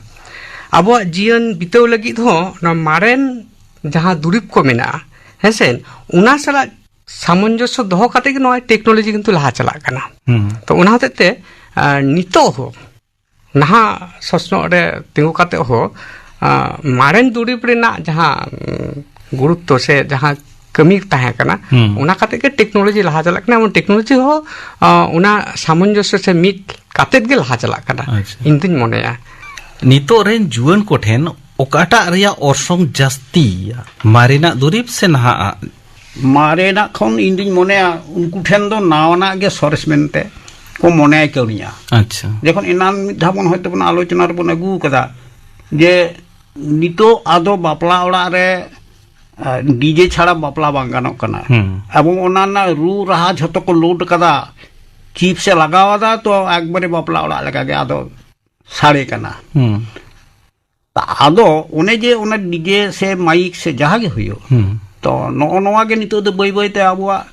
ᱟᱵᱚᱣᱟᱜ ᱡᱤᱭᱚᱱ ᱵᱤᱛᱟᱹᱣ ᱞᱟᱹᱜᱤᱫ ᱦᱚᱸ ᱚᱱᱟ ᱢᱟᱨᱮᱱ ᱡᱟᱦᱟᱸ ᱫᱩᱨᱤᱵᱽ ᱠᱚ ᱢᱮᱱᱟᱜᱼᱟ, ᱦᱮᱸᱥᱮ, ᱚᱱᱟ ᱥᱟᱞᱟᱜ ᱥᱟᱢᱚᱧᱡᱚᱥᱥᱚ ᱫᱚᱦᱚ ᱠᱟᱛᱮ ᱜᱮ ᱱᱚᱣᱟ ᱴᱮᱠᱱᱳᱞᱚᱡᱤ ᱠᱤᱱᱛᱩ ᱞᱟᱦᱟ ᱪᱟᱞᱟᱜ ᱠᱟᱱᱟ᱾ ᱦᱩᱸ᱾ ᱛᱚ ᱚᱱᱟ ᱦᱚᱛᱮᱡ ᱛᱮ, ᱟᱸ, ᱱᱤᱛᱚᱜ ᱦᱚᱸ ᱱᱟᱦᱟᱜ ᱥᱚᱥᱱᱚᱜ ᱨᱮ ᱛᱤᱸᱜᱩ ᱠᱟᱛᱮ ᱦᱚᱸ, ᱟᱸ, ᱢᱟᱨᱮᱱ ᱫᱩᱨᱤᱵᱽ ᱨᱮᱱᱟᱜ ᱡᱟᱦᱟᱸ, ᱩᱸ, ᱜᱩᱨᱩᱛᱛᱚ ᱥᱮ ᱡᱟᱦᱟᱸ ᱠᱟᱹᱢᱤ ᱛᱟᱦᱮᱸ ᱠᱟᱱᱟ᱾ ᱦᱩᱸ᱾ ᱚᱱᱟ ᱠᱟᱛᱮ ᱜᱮ ᱴᱮᱠᱱᱳᱞᱚᱡᱤ ᱞᱟᱦᱟ ᱪᱟᱞᱟᱜ ᱠᱟᱱᱟ, ᱮᱵᱚᱝ ᱴᱮᱠᱱᱳᱞᱚᱡᱤ ᱦᱚᱸ, ᱟ, ᱚᱱᱟ ᱥᱟᱢᱚᱧᱡᱚᱥᱥᱚ ᱥᱮ ᱢᱤᱫ ᱠᱟᱛᱮ ᱜᱮ ᱞᱟᱦᱟ ᱪᱟᱞᱟᱜ ᱠᱟᱱᱟ, ᱟᱪᱪᱷᱟ᱾ ᱤᱧ ᱫᱩᱧ ᱢᱚᱱᱮᱭᱟ᱾ ᱱᱤᱛᱚᱜ ᱨᱮᱱ ᱡᱩᱣᱟᱹᱱ ᱠᱚᱴᱷᱮᱱ ᱚᱠᱟᱴᱟᱜ ᱨᱮᱭᱟᱜ ᱚᱨᱥᱚᱝ ᱡᱟᱹᱥᱛᱤᱭᱟ, ᱢᱟᱨᱮᱱᱟᱜ ᱫᱩᱨᱤᱵᱽ ᱥᱮ ᱱᱟᱦᱟᱜ ᱟᱜ? ᱢᱟᱨᱮᱱᱟᱜ ᱠᱷᱚᱱ ᱤᱧ ᱫᱩᱧ ᱢᱚᱱᱮᱭᱟ ᱩᱱᱠᱩ ᱴᱷᱮᱱ ᱫᱚ ᱱᱟᱣᱟᱱᱟᱜ ᱜᱮ ᱥᱚᱨᱮᱥ ᱢᱮᱱᱛᱮ ᱠᱚ ᱢᱚᱱᱮᱭ ᱠᱟᱹᱣᱧᱟ᱾ ᱟᱪᱪᱷᱟ᱾ ᱡᱚᱠᱷᱚᱱ ᱮᱱᱟᱱ ᱢᱤᱫ ᱫᱷᱟᱣ ᱵᱚᱱ ᱦᱚᱭᱛᱳ ᱵᱚᱱ ᱟᱞᱳᱪᱚᱱᱟ ᱨᱮᱵᱚᱱ ᱟᱹᱜᱩ ᱟᱠᱟᱫᱟ ᱡᱮ ᱱᱤᱛᱚᱜ ᱟᱫᱚ ᱵᱟᱯᱞᱟ ᱚᱲᱟᱜ ᱨᱮ, ᱟ, ᱰᱤᱡᱮ ᱪᱷᱟᱲᱟ ᱵᱟᱯᱞᱟ ᱵᱟᱝ ᱜᱟᱱᱚᱜ ᱠᱟᱱᱟ᱾ ᱦᱩᱸ᱾ ᱮᱵᱚᱝ ᱚᱱᱟ ᱨᱮᱱᱟᱜ ᱨᱩ ᱨᱟᱦᱟ ᱡᱷᱚᱛᱚ ᱠᱚ ᱞᱳᱰ ᱠᱟᱫᱟ, ᱪᱤᱯᱥ ᱮ ᱞᱟᱜᱟᱣ ᱟᱫᱟ, ᱛᱚ ᱮᱠᱵᱟᱨᱮ ᱵᱟᱯᱞᱟ ᱚᱲᱟᱜ ᱞᱮᱠᱟᱜᱮ ᱟᱫᱚ ᱥᱟᱰᱮ ᱠᱟᱱᱟ᱾ ᱦᱩᱸ᱾ ᱟᱫᱚ ᱚᱱᱮ ᱡᱮ ᱚᱱᱟ ᱰᱤᱡᱮ ᱥᱮ ᱢᱟᱭᱤᱠ ᱥᱮ ᱡᱟᱦᱟᱸ ᱜᱮ ᱦᱩᱭᱩᱜ, ᱦᱩᱸ᱾ ᱛᱚ ᱱᱚᱜᱼᱚ ᱱᱚᱣᱟ ᱜᱮ ᱱᱤᱛᱚᱜ ᱫᱚ ᱵᱟᱹᱭ ᱵᱟᱹᱭᱛᱮ ᱟᱵᱚᱣᱟᱜ,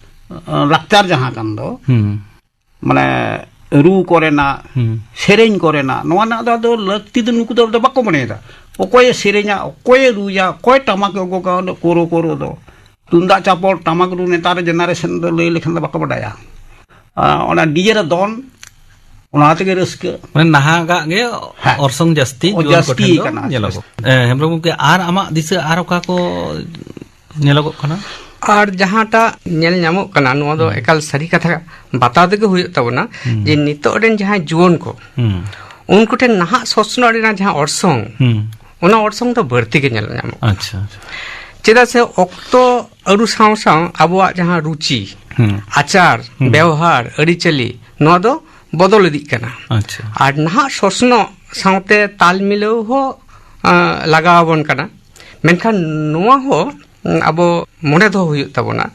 ᱟᱸ, ᱞᱟᱠᱪᱟᱨ ᱡᱟᱦᱟᱸ ᱠᱟᱱ ᱫᱚ, ᱦᱩᱸ᱾ ᱢᱟᱱᱮ ᱨᱩ ᱠᱚᱨᱮᱱᱟᱜ, ᱦᱩᱸ᱾ ᱥᱮᱨᱮᱧ ᱠᱚᱨᱮᱱᱟᱜ, ᱱᱚᱣᱟ ᱨᱮᱱᱟᱜ ᱫᱚ ᱟᱫᱚ ᱞᱟᱹᱠᱛᱤ ᱫᱚ ᱱᱩᱠᱩ ᱫᱚ ᱟᱫᱚ ᱵᱟᱠᱚ ᱢᱚᱱᱮᱭᱮᱫᱟ᱾ ᱚᱠᱚᱭᱮ ᱥᱮᱨᱮᱧᱟ, ᱚᱠᱚᱭᱮ ᱨᱩᱭᱟ, ᱚᱠᱚᱭ ᱴᱟᱢᱟᱠᱮ ᱜᱚᱜᱟ, ᱩᱱᱟᱹᱜ ᱠᱳᱨᱳ ᱠᱳᱨᱳ ᱫᱚ᱾ ᱛᱩᱢᱫᱟᱜ ᱪᱟᱯᱚᱞ, ᱴᱟᱢᱟᱠ ᱨᱩ ᱱᱮᱛᱟᱨ ᱡᱮᱱᱟᱨᱮᱥᱚᱱ ᱫᱚ ᱞᱟᱹᱭ ᱞᱮᱠᱷᱟᱱ ᱫᱚ ᱵᱟᱠᱚ ᱵᱟᱰᱟᱭᱟ᱾ ᱟᱸ, ᱚᱱᱟ ᱰᱤᱡᱮ ᱨᱮ ᱫᱚᱱ, ᱚᱱᱟ ᱛᱮᱜᱮ ᱨᱟᱹᱥᱠᱟᱹ᱾ ᱢᱟᱱᱮ ᱱᱟᱦᱟᱜᱟᱜ ᱜᱮ ᱦᱮᱸ᱾ ᱚᱨᱥᱚᱝ ᱡᱟᱹᱥᱛᱤ ᱚ, ᱡᱩᱣᱟᱹᱱ ᱡᱟᱹᱥᱛᱤ ᱠᱚᱴᱷᱮᱱ ᱫᱚ ᱠᱟᱱᱟ, ᱟᱥᱛᱮ ᱧᱮᱞᱚᱜᱚᱜ᱾ ᱟᱥᱛᱮ᱾ ᱮ, ᱦᱮᱢᱵᱨᱚᱢ ᱜᱚᱢᱠᱮ, ᱟᱨ ᱟᱢᱟᱜ ᱫᱤᱥᱟᱹ ᱟᱨ ᱚᱠᱟ ᱠᱚ ᱧᱮᱞᱚᱜᱚᱜ ᱠᱟᱱᱟ? ᱟᱨ ᱡᱟᱦᱟᱸᱴᱟᱜ ᱧᱮᱞ ᱧᱟᱢᱚᱜ ᱠᱟᱱᱟ, ᱱᱚᱣᱟ ᱫᱚ ᱦᱩᱸ᱾ ᱮᱠᱟᱞ ᱥᱟᱹᱨᱤ ᱠᱟᱛᱷᱟ ᱵᱟᱛᱟᱣ ᱛᱮᱜᱮ ᱦᱩᱭᱩᱜ ᱛᱟᱵᱚᱱᱟ, ᱦᱩᱸ᱾ ᱡᱮ ᱱᱤᱛᱚᱜ ᱨᱮᱱ ᱡᱟᱦᱟᱸᱭ ᱡᱩᱣᱟᱹᱱ ᱠᱚ, ᱦᱩᱸ᱾ ᱩᱱᱠᱩ ᱴᱷᱮᱱ ᱱᱟᱦᱟᱜ ᱥᱚᱥᱱᱚᱜ ᱨᱮᱱᱟᱜ ᱡᱟᱦᱟᱸ ᱚᱨᱥᱚᱝ, ᱦᱩᱸ᱾ ᱚᱱᱟ ᱚᱨᱥᱚᱝ ᱫᱚ ᱵᱟᱹᱲᱛᱤ ᱜᱮ ᱧᱮᱞ ᱧᱟᱢᱚᱜ ᱠᱟᱱᱟ᱾ ᱟᱪᱪᱷᱟ, ᱟᱪᱪᱷᱟ᱾ ᱪᱮᱫᱟᱜ ᱥᱮ ᱚᱠᱛᱚ ᱟᱹᱨᱩ ᱥᱟᱶ ᱥᱟᱶ ᱟᱵᱚᱣᱟᱜ ᱡᱟᱦᱟᱸ ᱨᱩᱪᱤ, ᱦᱩᱸ᱾ ᱟᱪᱟᱨ, ᱦᱩᱸ᱾ ᱵᱮᱣᱦᱟᱨ, ᱟᱹᱨᱤᱪᱟᱹᱞᱤ, ᱱᱚᱣᱟ ᱫᱚ ᱵᱚᱫᱚᱞ ᱤᱫᱤᱜ ᱠᱟᱱᱟ᱾ ᱟᱪᱪᱷᱟ᱾ ᱟᱨ ᱱᱟᱦᱟᱜ ᱥᱚᱥᱱᱚᱜ ᱥᱟᱶᱛᱮ ᱛᱟᱞ ᱢᱤᱞᱟᱹᱣ ᱦᱚᱸ, ᱟᱸ, ᱞᱟᱜᱟᱣ ᱟᱵᱚᱱ ᱠᱟᱱᱟ᱾ ᱢᱮᱱᱠᱷᱟᱱ ᱱᱚᱣᱟ ᱦᱚᱸ, ᱩᱸ, ᱟᱵᱚ ᱢᱚᱱᱮ ᱫᱚᱦᱚ ᱦᱩᱭᱩᱜ ᱛᱟᱵᱚᱱᱟ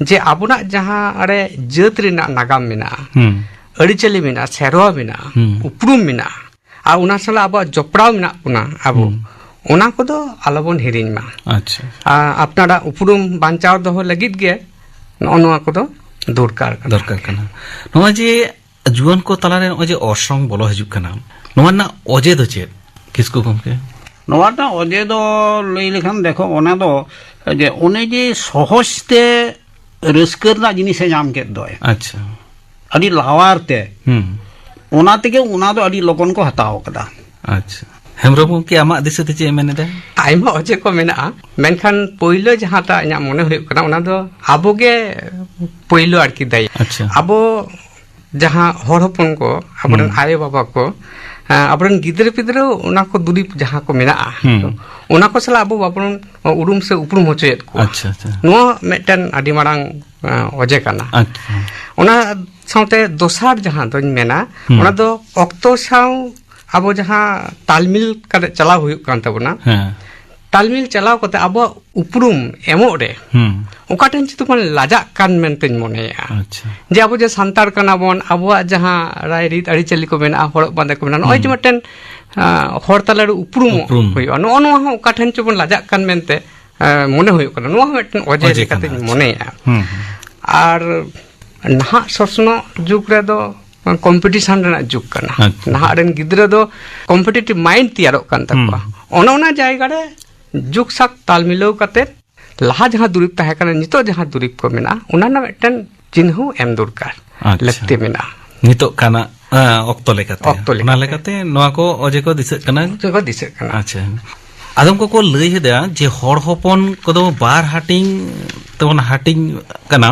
ᱡᱮ ᱟᱵᱚᱱᱟᱜ ᱡᱟᱦᱟᱸ ᱨᱮ ᱡᱟᱹᱛ ᱨᱮᱱᱟᱜ ᱱᱟᱜᱟᱢ ᱢᱮᱱᱟᱜᱼᱟ, ᱦᱩᱸ᱾ ᱟᱹᱨᱤᱪᱟᱹᱞᱤ ᱢᱮᱱᱟᱜᱼᱟ, ᱥᱮᱨᱣᱟ ᱢᱮᱱᱟᱜᱼᱟ, ᱦᱩᱸ᱾ ᱩᱯᱨᱩᱢ ᱢᱮᱱᱟᱜᱼᱟ, ᱟᱨ ᱚᱱᱟ ᱥᱟᱞᱟᱜ ᱟᱵᱚᱣᱟᱜ ᱡᱚᱯᱲᱟᱣ ᱢᱮᱱᱟᱜ ᱵᱚᱱᱟ ᱟᱵᱚ, ᱦᱩᱸ᱾ ᱚᱱᱟ ᱠᱚᱫᱚ ᱟᱞᱚᱵᱚᱱ ᱦᱤᱲᱤᱧ ᱢᱟ᱾ ᱟᱪᱪᱷᱟ᱾ ᱟᱨ ᱟᱯᱱᱟᱨᱟᱜ ᱩᱯᱨᱩᱢ ᱵᱟᱧᱪᱟᱣ ᱫᱚᱦᱚ ᱞᱟᱹᱜᱤᱫ ᱜᱮ ᱱᱚᱜᱼᱚ ᱱᱚᱣᱟ ᱠᱚᱫᱚ ᱫᱚᱨᱠᱟᱨ ᱠᱟᱱᱟ᱾ ᱫᱚᱨᱠᱟᱨ ᱠᱟᱱᱟ᱾ ᱱᱚᱜᱼᱚᱭ ᱡᱮ ᱡᱩᱣᱟᱹᱱ ᱠᱚ ᱛᱟᱞᱟᱨᱮ ᱱᱚᱜᱼᱚᱭ ᱡᱮ ᱚᱨᱥᱚᱝ ᱵᱚᱞᱚ ᱦᱤᱡᱩᱜ ᱠᱟᱱᱟ, ᱱᱚᱣᱟ ᱨᱮᱱᱟᱜ ᱚᱡᱮ ᱫᱚ ᱪᱮᱫ, ᱠᱤᱥᱠᱩ ᱜᱚᱢᱠᱮ? ᱱᱚᱣᱟ ᱨᱮᱱᱟᱜ ᱚᱡᱮ ᱫᱚ ᱞᱟᱹᱭ ᱞᱮᱠᱷᱟᱱ, ᱫᱮᱠᱷᱚ, ᱚᱱᱟ ᱫᱚ ᱡᱮ ᱚᱱᱮ ᱡᱮ ᱥᱚᱦᱚᱡ ᱛᱮ ᱨᱟᱹᱥᱠᱟᱹ ᱨᱮᱱᱟᱜ ᱡᱤᱱᱤᱥᱮ ᱧᱟᱢ ᱠᱮᱫ ᱫᱚᱭ, ᱟᱪᱪᱷᱟ᱾ ᱟᱹᱰᱤ ᱞᱟᱣᱟᱨ ᱛᱮ, ᱦᱩᱸ᱾ ᱚᱱᱟ ᱛᱮᱜᱮ ᱚᱱᱟ ᱫᱚ ᱟᱹᱰᱤ ᱞᱚᱜᱚᱱ ᱠᱚ ᱦᱟᱛᱟᱣ ᱠᱟᱫᱟ᱾ ᱟᱪᱪᱷᱟ᱾ ᱦᱮᱢᱵᱨᱚᱢ ᱜᱚᱢᱠᱮ, ᱟᱢᱟᱜ ᱫᱤᱥᱟᱹ ᱛᱮ ᱪᱮᱫ ᱮ ᱢᱮᱱ ᱮᱫᱟ? ᱟᱭᱢᱟ ᱚᱡᱮ ᱠᱚ ᱢᱮᱱᱟᱜᱼᱟ, ᱢᱮᱱᱠᱷᱟᱱ ᱯᱳᱭᱞᱳ ᱡᱟᱦᱟᱸᱴᱟᱜ ᱤᱧᱟᱹᱜ ᱢᱚᱱᱮ ᱦᱩᱭᱩᱜ ᱠᱟᱱᱟ, ᱚᱱᱟ ᱫᱚ ᱟᱵᱚ ᱜᱮ ᱯᱳᱭᱞᱳ ᱟᱨᱠᱤ ᱫᱟᱭᱤ᱾ ᱟᱪᱪᱷᱟ᱾ ᱟᱵᱚ ᱡᱟᱦᱟᱸ ᱦᱚᱲ ᱦᱚᱯᱚᱱ ᱠᱚ, ᱟᱵᱚᱨᱮᱱ ᱦᱩᱸ᱾ ᱟᱭᱳ ᱵᱟᱵᱟ ᱠᱚ, ᱮᱸ, ᱟᱵᱚᱨᱮᱱ ᱜᱤᱫᱽᱨᱟᱹ ᱯᱤᱫᱽᱨᱟᱹ, ᱚᱱᱟ ᱠᱚ ᱫᱩᱨᱤᱵᱽ ᱡᱟᱦᱟᱸ ᱠᱚ ᱢᱮᱱᱟᱜᱼᱟ, ᱦᱩᱸ᱾ ᱛᱚ ᱚᱱᱟ ᱠᱚ ᱥᱟᱞᱟᱜ ᱟᱵᱚ ᱵᱟᱵᱚᱱ ᱩᱨᱩᱢ ᱥᱮ ᱩᱯᱨᱩᱢ ᱦᱚᱪᱚᱭᱮᱫ ᱠᱚᱣᱟ᱾ ᱟᱪᱪᱷᱟ, ᱟᱪᱪᱷᱟ᱾ ᱱᱚᱣᱟ ᱢᱤᱫᱴᱮᱱ ᱟᱹᱰᱤ ᱢᱟᱨᱟᱝ, ᱮᱸ, ᱚᱡᱮ ᱠᱟᱱᱟ᱾ ᱟᱪᱪᱷᱟ᱾ ᱚᱱᱟ ᱥᱟᱶᱛᱮ ᱫᱚᱥᱟᱨ ᱡᱟᱦᱟᱸ ᱫᱚᱧ ᱢᱮᱱᱟ, ᱦᱩᱸ᱾ ᱚᱱᱟ ᱫᱚ ᱚᱠᱛᱚ ᱥᱟᱶ ᱟᱵᱚ ᱡᱟᱦᱟᱸ ᱛᱟᱞᱢᱤᱞ ᱠᱟᱛᱮ ᱪᱟᱞᱟᱣ ᱦᱩᱭᱩᱜ ᱠᱟᱱ ᱛᱟᱵᱚᱱᱟ, ᱦᱮᱸ᱾ ᱛᱟᱞᱢᱤᱞ ᱪᱟᱞᱟᱣ ᱠᱟᱛᱮ ᱟᱵᱚᱣᱟᱜ ᱩᱯᱨᱩᱢ ᱮᱢᱚᱜ ᱨᱮ ᱦᱩᱸ᱾ ᱚᱠᱟ ᱴᱷᱮᱱ ᱪᱚ ᱵᱚᱱ ᱞᱟᱡᱟᱜ ᱠᱟᱱ ᱢᱮᱱᱛᱮᱧ ᱢᱚᱱᱮᱭᱮᱫᱼᱟ᱾ ᱟᱪᱪᱷᱟ᱾ ᱡᱮ ᱟᱵᱚ ᱡᱮ ᱥᱟᱱᱛᱟᱲ ᱠᱟᱱᱟ ᱵᱚᱱ, ᱟᱵᱚᱣᱟᱜ ᱡᱟᱦᱟᱸ ᱨᱟᱭ ᱨᱤᱛ ᱟᱹᱨᱤᱪᱟᱹᱞᱤ ᱠᱚ ᱢᱮᱱᱟᱜᱼᱟ, ᱦᱚᱨᱚᱜ ᱵᱟᱸᱫᱮ ᱠᱚ ᱢᱮᱱᱟᱜᱼᱟ, ᱱᱚᱜᱼᱚᱭ ᱡᱮ ᱦᱩᱸ᱾ ᱢᱤᱫᱴᱮᱱ, ᱟᱸ, ᱦᱚᱲ ᱛᱟᱞᱟᱨᱮ ᱩᱯᱨᱩᱢᱚᱜ ᱩᱯᱨᱩᱢ᱾ ᱦᱩᱭᱩᱜᱼᱟ, ᱱᱚᱜᱼᱚ ᱱᱚᱣᱟ ᱦᱚᱸ ᱚᱠᱟ ᱴᱷᱮᱱ ᱪᱚ ᱵᱚᱱ ᱞᱟᱡᱟᱜ ᱠᱟᱱ ᱢᱮᱱᱛᱮ, ᱟᱸ, ᱢᱚᱱᱮ ᱦᱩᱭᱩᱜ ᱠᱟᱱᱟ᱾ ᱱᱚᱣᱟ ᱦᱚᱸ ᱢᱤᱫᱴᱮᱱ ᱚᱡᱮ ᱚᱡᱮ ᱞᱮᱠᱟᱛᱮᱧ ᱠᱟᱱᱟ, ᱟᱪᱪᱷᱟ᱾ ᱢᱚᱱᱮᱭᱮᱫᱼᱟ᱾ ᱦᱩᱸ, ᱦᱩᱸ᱾ ᱟᱨ ᱱᱟᱦᱟᱜ ᱥᱚᱥᱱᱚᱜ ᱡᱩᱜᱽ ᱨᱮᱫᱚ ᱠᱚᱢᱯᱤᱴᱤᱥᱚᱱ ᱨᱮᱱᱟᱜ ᱡᱩᱜᱽ ᱠᱟᱱᱟ᱾ ᱟᱪᱪᱷᱟ᱾ ᱱᱟᱦᱟᱜ ᱨᱮᱱ ᱜᱤᱫᱽᱨᱟᱹ ᱫᱚ ᱠᱚᱢᱯᱤᱴᱤᱴᱤᱵᱷ ᱢᱟᱭᱤᱱᱰ ᱛᱮᱭᱟᱨᱚᱜ ᱠᱟᱱ ᱛᱟᱠᱚᱣᱟ᱾ ᱦᱩᱸ᱾ ᱚᱱᱮ ᱚᱱᱟ ᱡᱟᱭᱜᱟ ᱨᱮ ᱡᱩᱜᱽ ᱥᱟᱶ ᱛᱟᱞ ᱢᱤᱞᱟᱹᱣ ᱠᱟᱛᱮ ᱞᱟᱦᱟ ᱡᱟᱦᱟᱸ ᱫᱩᱨᱤᱵᱽ ᱛᱟᱦᱮᱸ ᱠᱟᱱᱟ, ᱱᱤᱛᱚᱜ ᱡᱟᱦᱟᱸ ᱫᱩᱨᱤᱵᱽ ᱠᱚ ᱢᱮᱱᱟᱜᱼᱟ, ᱚᱱᱟ ᱨᱮᱱᱟᱜ ᱢᱤᱫᱴᱮᱱ ᱪᱤᱱᱦᱟᱹ ᱮᱢ ᱫᱚᱨᱠᱟᱨ, ᱟᱪᱪᱷᱟ᱾ ᱞᱟᱹᱠᱛᱤ ᱢᱮᱱᱟᱜᱼᱟ᱾ ᱱᱤᱛᱚᱜ ᱠᱟᱱᱟ, ᱦᱮᱸ, ᱚᱠᱛᱚ ᱞᱮᱠᱟᱛᱮ᱾ ᱚᱠᱛᱚ ᱚᱱᱟ ᱞᱮᱠᱟᱛᱮ᱾ ᱞᱮᱠᱟᱛᱮ ᱱᱚᱣᱟ ᱠᱚ ᱚᱡᱮ ᱠᱚ ᱫᱤᱥᱟᱹᱜ ᱠᱟᱱᱟ᱾ ᱚᱡᱮ ᱠᱚ ᱫᱤᱥᱟᱹᱜ ᱠᱟᱱᱟ᱾ ᱟᱪᱪᱷᱟ᱾ ᱟᱫᱚᱢ ᱠᱚᱠᱚ ᱞᱟᱹᱭ ᱮᱫᱟ ᱡᱮ ᱦᱚᱲ ᱦᱚᱯᱚᱱ ᱠᱚᱫᱚ ᱵᱟᱨ ᱦᱟᱹᱴᱤᱧ ᱛᱮᱵᱚᱱ ᱦᱟᱹᱴᱤᱧ ᱠᱟᱱᱟ᱾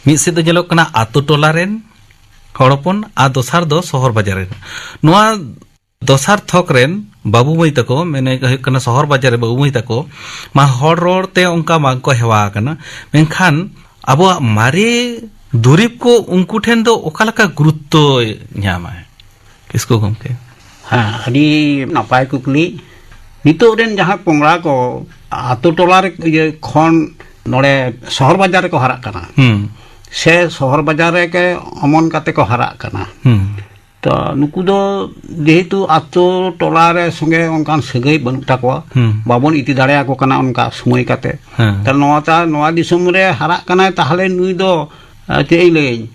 ᱢᱤᱫ ᱥᱮᱫ ᱫᱚ ᱧᱮᱞᱚᱜ ᱠᱟᱱᱟ ᱟᱛᱳ ᱴᱚᱞᱟ ᱨᱮᱱ ᱦᱚᱲ ᱦᱚᱯᱚᱱ, ᱟᱨ ᱫᱚᱥᱟᱨ ᱫᱚ ᱥᱚᱦᱚᱨ ᱵᱟᱡᱟᱨ ᱨᱮᱱ᱾ ᱱᱚᱣᱟ ᱫᱚᱥᱟᱨ ᱛᱷᱚᱠ ᱨᱮᱱ ᱵᱟᱹᱵᱩ ᱢᱟᱹᱭ ᱛᱟᱠᱚ, ᱢᱮᱱᱮ ᱦᱩᱭᱩᱜ ᱠᱟᱱᱟ ᱥᱚᱦᱚᱨ ᱵᱟᱡᱟᱨ ᱨᱮ ᱵᱟᱹᱵᱩ ᱢᱟᱹᱭ ᱛᱟᱠᱚ, ᱢᱟ ᱦᱚᱲ ᱨᱚᱲ ᱛᱮ ᱚᱱᱠᱟ ᱵᱟᱝ ᱠᱚ ᱦᱮᱣᱟ ᱟᱠᱟᱱᱟ᱾ ᱢᱮᱱᱠᱷᱟᱱ ᱟᱵᱚᱣᱟᱜ ᱢᱟᱨᱮ ᱫᱩᱨᱤᱵᱽ ᱠᱚ ᱩᱱᱠᱩ ᱴᱷᱮᱱ ᱫᱚ ᱚᱠᱟ ᱞᱮᱠᱟ ᱜᱩᱨᱩᱛᱛᱚᱭ ᱧᱟᱢᱟᱭ, ᱠᱤᱥᱠᱩ ᱜᱚᱢᱠᱮ? ᱦᱮᱸ, ᱟᱹᱰᱤ ᱱᱟᱯᱟᱭ ᱠᱩᱠᱞᱤ᱾ ᱱᱤᱛᱚᱜ ᱨᱮᱱ ᱡᱟᱦᱟᱸᱭ ᱯᱚᱝᱲᱟ ᱠᱚ ᱟᱛᱳ ᱴᱚᱞᱟ ᱨᱮ, ᱤᱭᱟᱹ, ᱠᱷᱚᱱ ᱱᱚᱰᱮ ᱥᱚᱦᱚᱨ ᱵᱟᱡᱟᱨ ᱨᱮᱠᱚ ᱦᱟᱨᱟᱜ ᱠᱟᱱᱟ, ᱦᱩᱸ᱾ ᱥᱮ ᱥᱚᱦᱚᱨ ᱵᱟᱡᱟᱨ ᱨᱮᱜᱮ ᱚᱢᱚᱱ ᱠᱟᱛᱮ ᱠᱚ ᱦᱟᱨᱟᱜ ᱠᱟᱱᱟ, ᱦᱩᱸ᱾ ᱛᱚ ᱱᱩᱠᱩ ᱫᱚ ᱡᱮᱦᱮᱛᱩ ᱟᱛᱳ ᱴᱚᱞᱟ ᱨᱮ ᱥᱚᱸᱜᱮ ᱚᱱᱠᱟᱱ ᱥᱟᱹᱜᱟᱹᱭ ᱵᱟᱹᱱᱩᱜ ᱛᱟᱠᱚᱣᱟ, ᱦᱩᱸ᱾ ᱵᱟᱵᱚᱱ ᱤᱫᱤ ᱫᱟᱲᱮᱭᱟᱠᱚ ᱠᱟᱱᱟ ᱚᱱᱠᱟ ᱥᱚᱢᱚᱭ ᱠᱟᱛᱮ᱾ ᱦᱮᱸ᱾ ᱛᱟᱦᱞᱮ ᱱᱚᱣᱟ ᱛᱟ-, ᱱᱚᱣᱟ ᱫᱤᱥᱚᱢ ᱨᱮ ᱦᱟᱨᱟᱜ ᱠᱟᱱᱟᱭ, ᱛᱟᱦᱞᱮ ᱱᱩᱭ ᱫᱚ, ᱟᱸ, ᱪᱮᱫ ᱤᱧ ᱞᱟᱹᱭᱟᱹᱧ,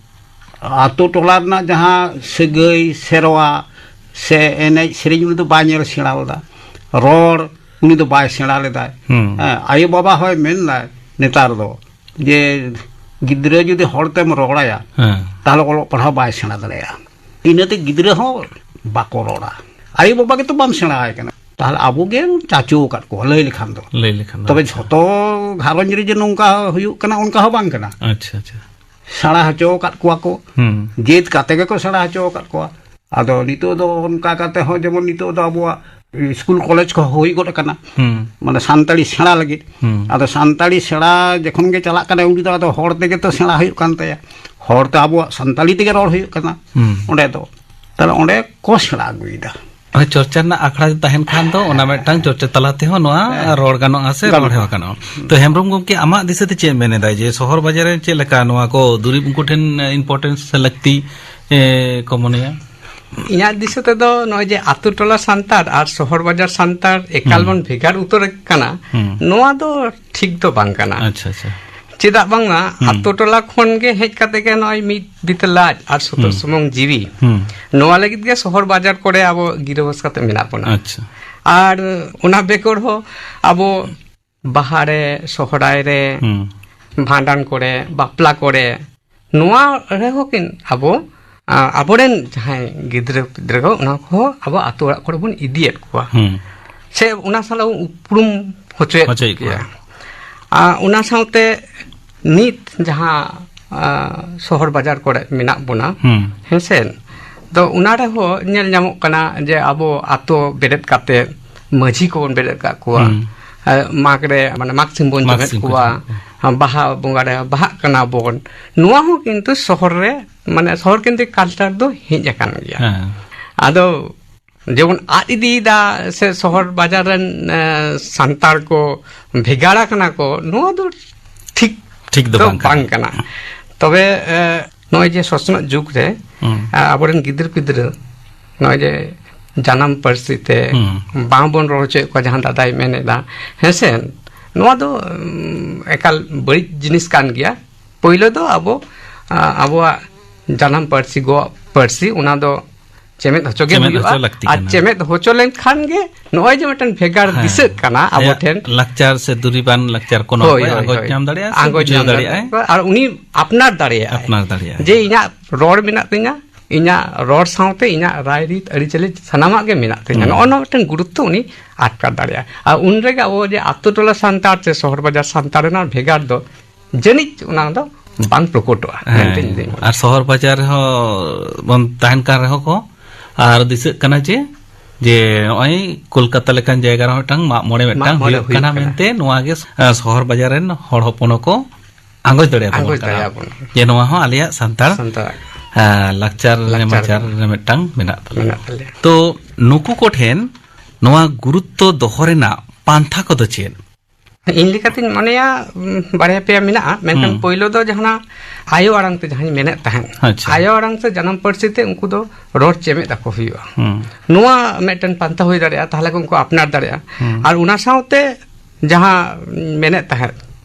ᱟᱛᱳ ᱴᱚᱞᱟ ᱨᱮᱱᱟᱜ ᱡᱟᱦᱟᱸ ᱥᱟᱹᱜᱟᱹᱭ, ᱥᱮᱨᱣᱟ ᱥᱮ ᱮᱱᱮᱡ ᱥᱮᱨᱮᱧ, ᱩᱱᱤ ᱫᱚ ᱵᱟᱭ ᱧᱮᱞ ᱥᱮᱬᱟ ᱞᱮᱫᱟ᱾ ᱨᱚᱲ, ᱩᱱᱤ ᱫᱚ ᱵᱟᱭ ᱥᱮᱬᱟ ᱞᱮᱫᱟᱭ᱾ ᱦᱩᱸ᱾ ᱦᱮᱸ, ᱟᱭᱳ ᱵᱟᱵᱟ ᱦᱚᱸᱭ ᱢᱮᱱ ᱫᱟᱭ ᱱᱮᱛᱟᱨ ᱫᱚ ᱡᱮ ᱜᱤᱫᱽᱨᱟᱹ ᱡᱩᱫᱤ ᱦᱚᱲ ᱛᱮᱢ ᱨᱚᱲ ᱟᱭᱟ, ᱦᱮᱸ᱾ ᱛᱟᱦᱞᱮ ᱚᱞᱚᱜ ᱯᱟᱲᱦᱟᱣ ᱵᱟᱭ ᱥᱮᱬᱟ ᱫᱟᱲᱮᱭᱟᱜᱼᱟ᱾ ᱤᱱᱟᱹᱛᱮ ᱜᱤᱫᱽᱨᱟᱹ ᱦᱚᱸ ᱵᱟᱠᱚ ᱨᱚᱲᱟ᱾ ᱟᱭᱳ ᱵᱟᱵᱟ ᱜᱮᱛᱚ ᱵᱟᱢ ᱥᱮᱬᱟ ᱟᱭ ᱠᱟᱱᱟ, ᱛᱟᱦᱚᱞᱮ ᱟᱵᱚ ᱜᱮ ᱪᱟᱪᱳ ᱟᱠᱟᱫ ᱠᱚᱣᱟ ᱞᱟᱹᱭ ᱞᱮᱠᱷᱟᱱ ᱫᱚ᱾ ᱞᱟᱹᱭ ᱞᱮᱠᱷᱟᱱ ᱫᱚ᱾ ᱛᱚᱵᱮ ᱡᱷᱚᱛᱚ ᱜᱷᱟᱨᱚᱸᱡᱽ ᱨᱮ ᱡᱮ ᱱᱚᱝᱠᱟ ᱦᱩᱭᱩᱜ ᱠᱟᱱᱟ, ᱚᱱᱠᱟ ᱦᱚᱸ ᱵᱟᱝ ᱠᱟᱱᱟ᱾ ᱟᱪᱪᱷᱟ, ᱟᱪᱪᱷᱟ᱾ ᱥᱮᱬᱟ ᱦᱚᱪᱚ ᱟᱠᱟᱫ ᱠᱚᱣᱟ ᱠᱚ, ᱦᱩᱸ᱾ ᱡᱮᱫ ᱠᱟᱛᱮ ᱜᱮᱠᱚ ᱥᱮᱬᱟ ᱦᱚᱪᱚ ᱟᱠᱟᱫ ᱠᱚᱣᱟ᱾ ᱟᱫᱚ ᱱᱤᱛᱚᱜ ᱫᱚ ᱚᱱᱠᱟ ᱠᱟᱛᱮ ᱦᱚᱸ, ᱡᱮᱢᱚᱱ ᱱᱤᱛᱚᱜ ᱫᱚ ᱟᱵᱚᱣᱟᱜ ᱥᱠᱩᱞ ᱠᱚᱞᱮᱡᱽ ᱠᱚ ᱦᱩᱭ ᱜᱚᱫ ᱟᱠᱟᱱᱟ, ᱦᱩᱸ᱾ ᱢᱟᱱᱮ ᱥᱟᱱᱛᱟᱲᱤ ᱥᱮᱬᱟ ᱞᱟᱹᱜᱤᱫ᱾ ᱦᱩᱸ᱾ ᱟᱫᱚ ᱥᱟᱱᱛᱟᱲᱤ ᱥᱮᱬᱟ ᱡᱚᱠᱷᱚᱱ ᱜᱮ ᱪᱟᱞᱟᱜ ᱠᱟᱱᱟ, ᱩᱱᱤ ᱫᱚ ᱟᱫᱚ ᱦᱚᱲ ᱛᱮᱜᱮ ᱛᱚ ᱥᱮᱬᱟ ᱦᱩᱭᱩᱜ ᱠᱟᱱ ᱛᱟᱭᱟ, ᱦᱚᱲ ᱛᱮ ᱟᱵᱚᱣᱟᱜ ᱥᱟᱱᱛᱟᱲᱤ ᱛᱮᱜᱮ ᱨᱚᱲ ᱦᱩᱭᱩᱜ ᱠᱟᱱᱟ᱾ ᱦᱩᱸ᱾ ᱚᱸᱰᱮ ᱫᱚ ᱛᱟᱦᱞᱮ ᱚᱸᱰᱮ ᱠᱚ ᱥᱮᱬᱟ ᱟᱹᱜᱩᱭᱮᱫᱟ᱾ ᱦᱳᱭ, ᱪᱚᱨᱪᱟ ᱨᱮᱱᱟᱜ ᱟᱠᱷᱲᱟ ᱡᱩᱫᱤ ᱛᱟᱦᱮᱱ ᱠᱷᱟᱱ ᱫᱚ, ᱚᱱᱟ ᱢᱤᱫᱴᱟᱝ ᱪᱚᱨᱪᱟ ᱛᱟᱞᱟ ᱛᱮᱦᱚᱸ ᱱᱚᱣᱟ ᱦᱮᱸ᱾ ᱨᱚᱲ ᱜᱟᱱᱚᱜᱼᱟ ᱥᱮ ᱜᱟᱱᱚᱜᱼᱟ᱾ ᱨᱚᱲ ᱦᱮᱣᱟ ᱜᱟᱱᱚᱜᱼᱟ᱾ ᱛᱚ, ᱦᱮᱢᱵᱨᱚᱢ ᱜᱚᱢᱠᱮ, ᱟᱢᱟᱜ ᱫᱤᱥᱟᱹ ᱛᱮ ᱪᱮᱫ ᱮᱢ ᱢᱮᱱ ᱮᱫᱟ ᱡᱮ ᱥᱚᱦᱚᱨ ᱵᱟᱡᱟᱨ ᱨᱮ ᱪᱮᱫ ᱞᱮᱠᱟ ᱱᱚᱣᱟ ᱠᱚ ᱫᱩᱨᱤᱵᱽ ᱩᱱᱠᱩ ᱴᱷᱮᱱ importance ᱥᱮ ᱞᱟᱹᱠᱛᱤ, ᱮ, ᱠᱚ ᱢᱚᱱᱮᱭᱟ? ᱤᱧᱟᱹᱜ ᱫᱤᱥᱟᱹ ᱛᱮᱫᱚ ᱱᱚᱜᱼᱚᱭ ᱡᱮ ᱟᱛᱳ ᱴᱚᱞᱟ ᱥᱟᱱᱛᱟᱲ ᱟᱨ ᱥᱚᱦᱚᱨ ᱵᱟᱡᱟᱨ ᱥᱟᱱᱛᱟᱲ ᱮᱠᱟᱞ ᱦᱩᱸ᱾ ᱵᱚᱱ ᱵᱷᱮᱜᱟᱨ ᱩᱛᱟᱹᱨ ᱟᱠᱟᱱᱟ, ᱦᱩᱸ᱾ ᱱᱚᱣᱟ ᱫᱚ ᱴᱷᱤᱠ ᱫᱚ ᱵᱟᱝ ᱠᱟᱱᱟ᱾ ᱟᱪᱪᱷᱟ, ᱟᱪᱪᱷᱟ᱾ ᱪᱮᱫᱟᱜ ᱵᱟᱝᱢᱟ ᱦᱩᱸ᱾ ᱟᱛᱳ ᱴᱚᱞᱟ ᱠᱷᱚᱱ ᱜᱮ ᱦᱮᱡ ᱠᱟᱛᱮ ᱜᱮ ᱱᱚᱜᱼᱚᱭ ᱢᱤᱫ ᱵᱤᱛᱟᱹ ᱞᱟᱡ ᱟᱨ ᱥᱩᱛᱟᱹᱢ ᱦᱩᱸ᱾ ᱥᱩᱢᱩᱝ ᱡᱤᱣᱤ, ᱦᱩᱸ᱾ ᱱᱚᱣᱟ ᱞᱟᱹᱜᱤᱫ ᱜᱮ ᱥᱚᱦᱚᱨ ᱵᱟᱡᱟᱨ ᱠᱚᱨᱮ ᱟᱵᱚ ᱜᱤᱨᱟᱹᱵᱟᱥ ᱠᱟᱛᱮ ᱢᱮᱱᱟᱜ ᱵᱚᱱᱟ᱾ ᱟᱪᱪᱷᱟ᱾ ᱟᱨ ᱚᱱᱟ ᱵᱮᱜᱚᱨ ᱦᱚᱸ ᱟᱵᱚ ᱵᱟᱦᱟ ᱨᱮ, ᱥᱚᱦᱨᱟᱭ ᱨᱮ, ᱦᱩᱸ᱾ ᱵᱷᱟᱸᱰᱟᱱ ᱠᱚᱨᱮ, ᱵᱟᱯᱞᱟ ᱠᱚᱨᱮ, ᱱᱚᱣᱟ ᱨᱮᱦᱚᱸ ᱠᱤᱱ ᱟᱵᱚ, ᱟ, ᱟᱵᱚᱨᱮᱱ ᱡᱟᱦᱟᱸᱭ ᱜᱤᱫᱽᱨᱟᱹ ᱯᱤᱫᱽᱨᱟᱹ ᱠᱚ, ᱚᱱᱟ ᱠᱚᱦᱚᱸ ᱟᱵᱚ ᱟᱛᱳ ᱚᱲᱟᱜ ᱠᱚᱨᱮ ᱵᱚᱱ ᱤᱫᱤᱭᱮᱫ ᱠᱚᱣᱟ᱾ ᱦᱩᱸ᱾ ᱥᱮ ᱚᱱᱟ ᱥᱟᱞᱟᱜ ᱵᱚᱱ ᱩᱯᱨᱩᱢ ᱦᱚᱪᱚᱭᱮᱫ ᱦᱚᱪᱚᱭᱮᱫ ᱠᱚᱣᱟ᱾ ᱠᱚᱣᱟ᱾ ᱟ, ᱚᱱᱟ ᱥᱟᱶᱛᱮ ᱱᱤᱛ ᱡᱟᱦᱟᱸ, ᱟ, ᱥᱚᱦᱚᱨ ᱵᱟᱡᱟᱨ ᱠᱚᱨᱮ ᱢᱮᱱᱟᱜ ᱵᱚᱱᱟ, ᱦᱩᱸ᱾ ᱦᱮᱸᱥᱮ? ᱛᱚ ᱚᱱᱟ ᱨᱮᱦᱚᱸ ᱧᱮᱞ ᱧᱟᱢᱚᱜ ᱠᱟᱱᱟ ᱡᱮ ᱟᱵᱚ ᱟᱛᱳ ᱵᱮᱨᱮᱫ ᱠᱟᱛᱮ ᱢᱟᱹᱡᱷᱤ ᱠᱚᱵᱚᱱ ᱵᱮᱨᱮᱫ ᱠᱟᱜ ᱠᱚᱣᱟ, ᱦᱩᱸ᱾ ᱮ, ᱢᱟᱜᱽ ᱨᱮ, ᱢᱟᱱᱮ ᱢᱟᱜᱽ ᱥᱤᱢ ᱵᱚᱱ ᱢᱟᱜᱽ ᱡᱚᱢᱮᱫ ᱥᱤᱢ ᱠᱚ ᱠᱚᱣᱟ, ᱡᱚᱢᱮᱫ ᱠᱚᱣᱟ᱾ ᱵᱟᱦᱟ ᱵᱚᱸᱜᱟ ᱨᱮ ᱵᱟᱦᱟᱜ ᱠᱟᱱᱟ ᱵᱚᱱ, ᱱᱚᱣᱟ ᱦᱚᱸ ᱠᱤᱱᱛᱩ ᱥᱚᱦᱚᱨ ᱨᱮ, ᱢᱟᱱᱮ ᱥᱚᱦᱚᱨ ᱠᱮᱱᱫᱨᱤᱠ culture ᱫᱚ ᱦᱮᱡ ᱟᱠᱟᱱ ᱜᱮᱭᱟ᱾ ᱦᱮᱸ᱾ ᱟᱫᱚ ᱡᱮᱢᱚᱱ ᱟᱫ ᱤᱫᱤᱭᱮᱫᱟ ᱥᱮ ᱥᱚᱦᱚᱨ ᱵᱟᱡᱟᱨ ᱨᱮᱱ, ᱮ, ᱥᱟᱱᱛᱟᱲ ᱠᱚ ᱵᱷᱮᱜᱟᱨ ᱟᱠᱟᱱᱟ ᱠᱚ, ᱱᱚᱣᱟ ᱫᱚ ᱴᱷᱤᱠ ᱴᱷᱤᱠ ᱫᱚ ᱫᱚ ᱵᱟᱝ ᱠᱟᱱᱟ᱾ ᱵᱟᱝ ᱠᱟᱱᱟ᱾ ᱛᱚᱵᱮ, ᱮ, ᱱᱚᱜᱼᱚᱭ ᱡᱮ ᱥᱚᱥᱱᱚᱜ ᱡᱩᱜᱽ ᱨᱮ, ᱦᱩᱸ᱾ ᱮ, ᱟᱵᱚᱨᱮᱱ ᱜᱤᱫᱟᱹᱨ ᱯᱤᱫᱟᱹᱨ ᱱᱚᱜᱼᱚᱭ ᱡᱮ ᱡᱟᱱᱟᱢ ᱯᱟᱹᱨᱥᱤ ᱛᱮ ᱦᱩᱸ᱾ ᱵᱟᱝ ᱵᱚᱱ ᱨᱚᱲ ᱦᱚᱪᱚᱭᱮᱫ ᱠᱚᱣᱟ, ᱡᱟᱦᱟᱸ ᱫᱟᱫᱟᱭ ᱢᱮᱱ ᱮᱫᱟ, ᱦᱮᱸ ᱥᱮ? ᱱᱚᱣᱟ ᱫᱚ, ᱩᱢ, ᱮᱠᱟᱞ ᱵᱟᱹᱲᱤᱡ ᱡᱤᱱᱤᱥ ᱠᱟᱱ ᱜᱮᱭᱟ᱾ ᱯᱳᱭᱞᱳ ᱫᱚ ᱟᱵᱚ, ᱟ, ᱟᱵᱚᱣᱟᱜ ᱡᱟᱱᱟᱢ ᱯᱟᱹᱨᱥᱤ, ᱜᱚ ᱯᱟᱹᱨᱥᱤ, ᱚᱱᱟ ᱫᱚ ᱪᱮᱢᱮᱫ ᱦᱚᱪᱚ ᱜᱮ ᱪᱮᱢᱮᱫ ᱦᱩᱭᱩᱜᱼᱟ᱾ ᱦᱚᱪᱚ ᱞᱟᱹᱠᱛᱤ ᱟᱨ ᱠᱟᱱᱟ᱾ ᱪᱮᱢᱮᱫ ᱦᱚᱪᱚ ᱞᱮᱱᱠᱷᱟᱱ ᱜᱮ ᱱᱚᱜᱼᱚᱭ ᱡᱮ ᱢᱤᱫᱴᱮᱱ ᱵᱷᱮᱜᱟᱨ ᱦᱮᱸ᱾ ᱫᱤᱥᱟᱹᱜ ᱠᱟᱱᱟ ᱟᱵᱚ ᱟᱭᱟᱜ ᱴᱷᱮᱱ᱾ ᱞᱟᱠᱪᱟᱨ ᱥᱮ ᱫᱩᱨᱤᱵᱟᱱ ᱞᱟᱠᱪᱟᱨ ᱠᱚ ᱱᱚᱣᱟ ᱦᱳᱭ, ᱠᱚᱭ ᱦᱳᱭ, ᱟᱸᱜᱚᱪ ᱦᱳᱭ᱾ ᱧᱟᱢ ᱫᱟᱲᱮᱭᱟᱜᱼᱟ ᱥᱮ ᱟᱸᱜᱚᱪ ᱵᱩᱡᱷᱟᱹᱣ ᱧᱟᱢ ᱫᱟᱲᱮᱭᱟᱜᱼᱟᱭ᱾ ᱫᱟᱲᱮᱭᱟᱜᱼᱟ᱾ ᱟᱨ ᱩᱱᱤ ᱟᱯᱱᱟᱨ ᱫᱟᱲᱮᱭᱟᱜᱼᱟᱭ᱾ ᱟᱯᱱᱟᱨ ᱫᱟᱲᱮᱭᱟᱜᱼᱟᱭ᱾ ᱡᱮ ᱤᱧᱟᱹᱜ ᱨᱚᱲ ᱢᱮᱱᱟᱜ ᱛᱤᱧᱟ, ᱤᱧᱟᱹᱜ ᱨᱚᱲ ᱥᱟᱶᱛᱮ ᱤᱧᱟᱹᱜ ᱨᱟᱭᱨᱤᱛ ᱟᱹᱨᱤᱪᱟᱹᱞᱤ ᱥᱟᱱᱟᱢᱟᱜ ᱜᱮ ᱢᱮᱱᱟᱜ ᱛᱤᱧᱟ᱾ ᱦᱩᱸ᱾ ᱱᱚᱜᱼᱚ ᱱᱚᱣᱟ ᱢᱤᱫᱴᱟᱝ ᱜᱩᱨᱩᱛᱛᱚ ᱩᱱᱤ ᱟᱴᱠᱟᱨ ᱫᱟᱲᱮᱭᱟᱜᱼᱟ᱾ ᱟᱨ ᱩᱱ ᱨᱮᱜᱮ ᱟᱵᱚ ᱡᱮ ᱟᱛᱳ ᱴᱚᱞᱟ ᱥᱟᱱᱛᱟᱲ ᱪᱮ ᱥᱚᱦᱚᱨ ᱵᱟᱡᱟᱨ ᱥᱟᱱᱛᱟᱲ ᱨᱮᱱᱟᱜ ᱵᱷᱮᱜᱟᱨ ᱫᱚ ᱡᱟᱹᱱᱤᱡ ᱚᱱᱟ ᱫᱚ ᱵᱟᱝ ᱯᱨᱚᱠᱚᱴᱚᱜᱼᱟ ᱢᱮᱱᱛᱮ ᱤᱧ ᱫᱩᱧ ᱢᱚᱱᱮᱭᱟ᱾ ᱟᱨ ᱥᱚᱦᱚᱨ ᱵᱟᱡᱟᱨ ᱨᱮᱦᱚᱸ ᱵᱚᱱ ᱛᱟᱦᱮᱱ ᱠᱟᱱ ᱨᱮᱦᱚᱸ ᱠᱚ, ᱟᱨ ᱫᱤᱥᱟᱹᱜ ᱠᱟᱱᱟ ᱡᱮ, ᱡᱮ ᱱᱚᱜᱼᱚᱭ ᱠᱳᱞᱠᱟᱛᱟ ᱞᱮᱠᱟᱱ ᱡᱟᱭᱜᱟ ᱨᱮᱦᱚᱸ ᱢᱤᱫᱴᱟᱝ ᱢᱟᱜ ᱢᱚᱬᱮ ᱢᱤᱫᱴᱟᱝ ᱢᱟᱜ ᱢᱚᱬᱮ ᱦᱩᱭᱩᱜ ᱦᱩᱭᱩᱜ ᱠᱟᱱᱟ ᱠᱟᱱᱟ᱾ ᱢᱮᱱᱛᱮ ᱱᱚᱣᱟ ᱜᱮ, ᱟᱸ, ᱥᱚᱦᱚᱨ ᱵᱟᱡᱟᱨ ᱨᱮᱱ ᱦᱚᱲ ᱦᱚᱯᱚᱱ ᱦᱚᱸᱠᱚ ᱟᱸᱜᱚᱪ ᱫᱟᱲᱮᱭᱟᱵᱚᱱ ᱟᱸᱜᱚᱪ ᱠᱟᱱᱟ᱾ ᱫᱟᱲᱮᱭᱟᱵᱚᱱᱟ᱾ ᱡᱮ ᱱᱚᱣᱟ ᱦᱚᱸ ᱟᱞᱮᱭᱟᱜ ᱥᱟᱱᱛᱟᱲ, ᱥᱟᱱᱛᱟᱲ᱾ ᱟᱸ, ᱞᱟᱠᱪᱟᱨ ᱞᱟᱠᱪᱟᱨ ᱞᱮᱢᱟᱪᱟᱨ ᱨᱮ ᱢᱤᱫᱴᱟᱝ ᱢᱮᱱᱟᱜ ᱛᱟᱞᱮᱭᱟ᱾ ᱢᱮᱱᱟᱜ ᱛᱟᱞᱮᱭᱟ᱾ ᱛᱚ ᱱᱩᱠᱩ ᱠᱚᱴᱷᱮᱱ ᱱᱚᱣᱟ ᱜᱩᱨᱩᱛᱛᱚ ᱫᱚᱦᱚ ᱨᱮᱱᱟᱜ ᱯᱟᱱᱛᱷᱟ ᱠᱚᱫᱚ ᱪᱮᱫ? ᱤᱧ ᱞᱮᱠᱟᱛᱤᱧ ᱢᱚᱱᱮᱭᱟ, ᱩᱢ, ᱵᱟᱨᱭᱟ ᱯᱮᱭᱟ ᱢᱮᱱᱟᱜᱼᱟ, ᱢᱮᱱᱠᱷᱟᱱ ᱦᱩᱸ᱾ ᱯᱳᱭᱞᱳ ᱫᱚ ᱡᱟᱦᱟᱸ ᱟᱭᱳ ᱟᱲᱟᱝ ᱛᱮ ᱡᱟᱦᱟᱸᱧ ᱢᱮᱱᱮᱫ ᱛᱟᱦᱮᱸᱫ, ᱟᱪᱪᱷᱟ᱾ ᱟᱭᱳ ᱟᱲᱟᱝ ᱛᱮ ᱡᱟᱱᱟᱢ ᱯᱟᱹᱨᱥᱤ ᱛᱮ ᱩᱱᱠᱩ ᱫᱚ ᱨᱚᱲ ᱪᱮᱢᱮᱫ ᱟᱠᱚ ᱦᱩᱭᱩᱜᱼᱟ᱾ ᱦᱩᱸ᱾ ᱱᱚᱣᱟ ᱢᱤᱫᱴᱮᱱ ᱯᱟᱱᱛᱷᱟ ᱦᱩᱭ ᱫᱟᱲᱮᱭᱟᱜᱼᱟ, ᱛᱟᱦᱚᱞᱮ ᱠᱚ ᱩᱱᱠᱩ ᱟᱯᱱᱟᱨ ᱫᱟᱲᱮᱭᱟᱜᱼᱟ᱾ ᱦᱩᱸ᱾ ᱟᱨ ᱚᱱᱟ ᱥᱟᱶᱛᱮ ᱡᱟᱦᱟᱸ ᱢᱮᱱᱮᱫ ᱛᱟᱦᱮᱸᱫ,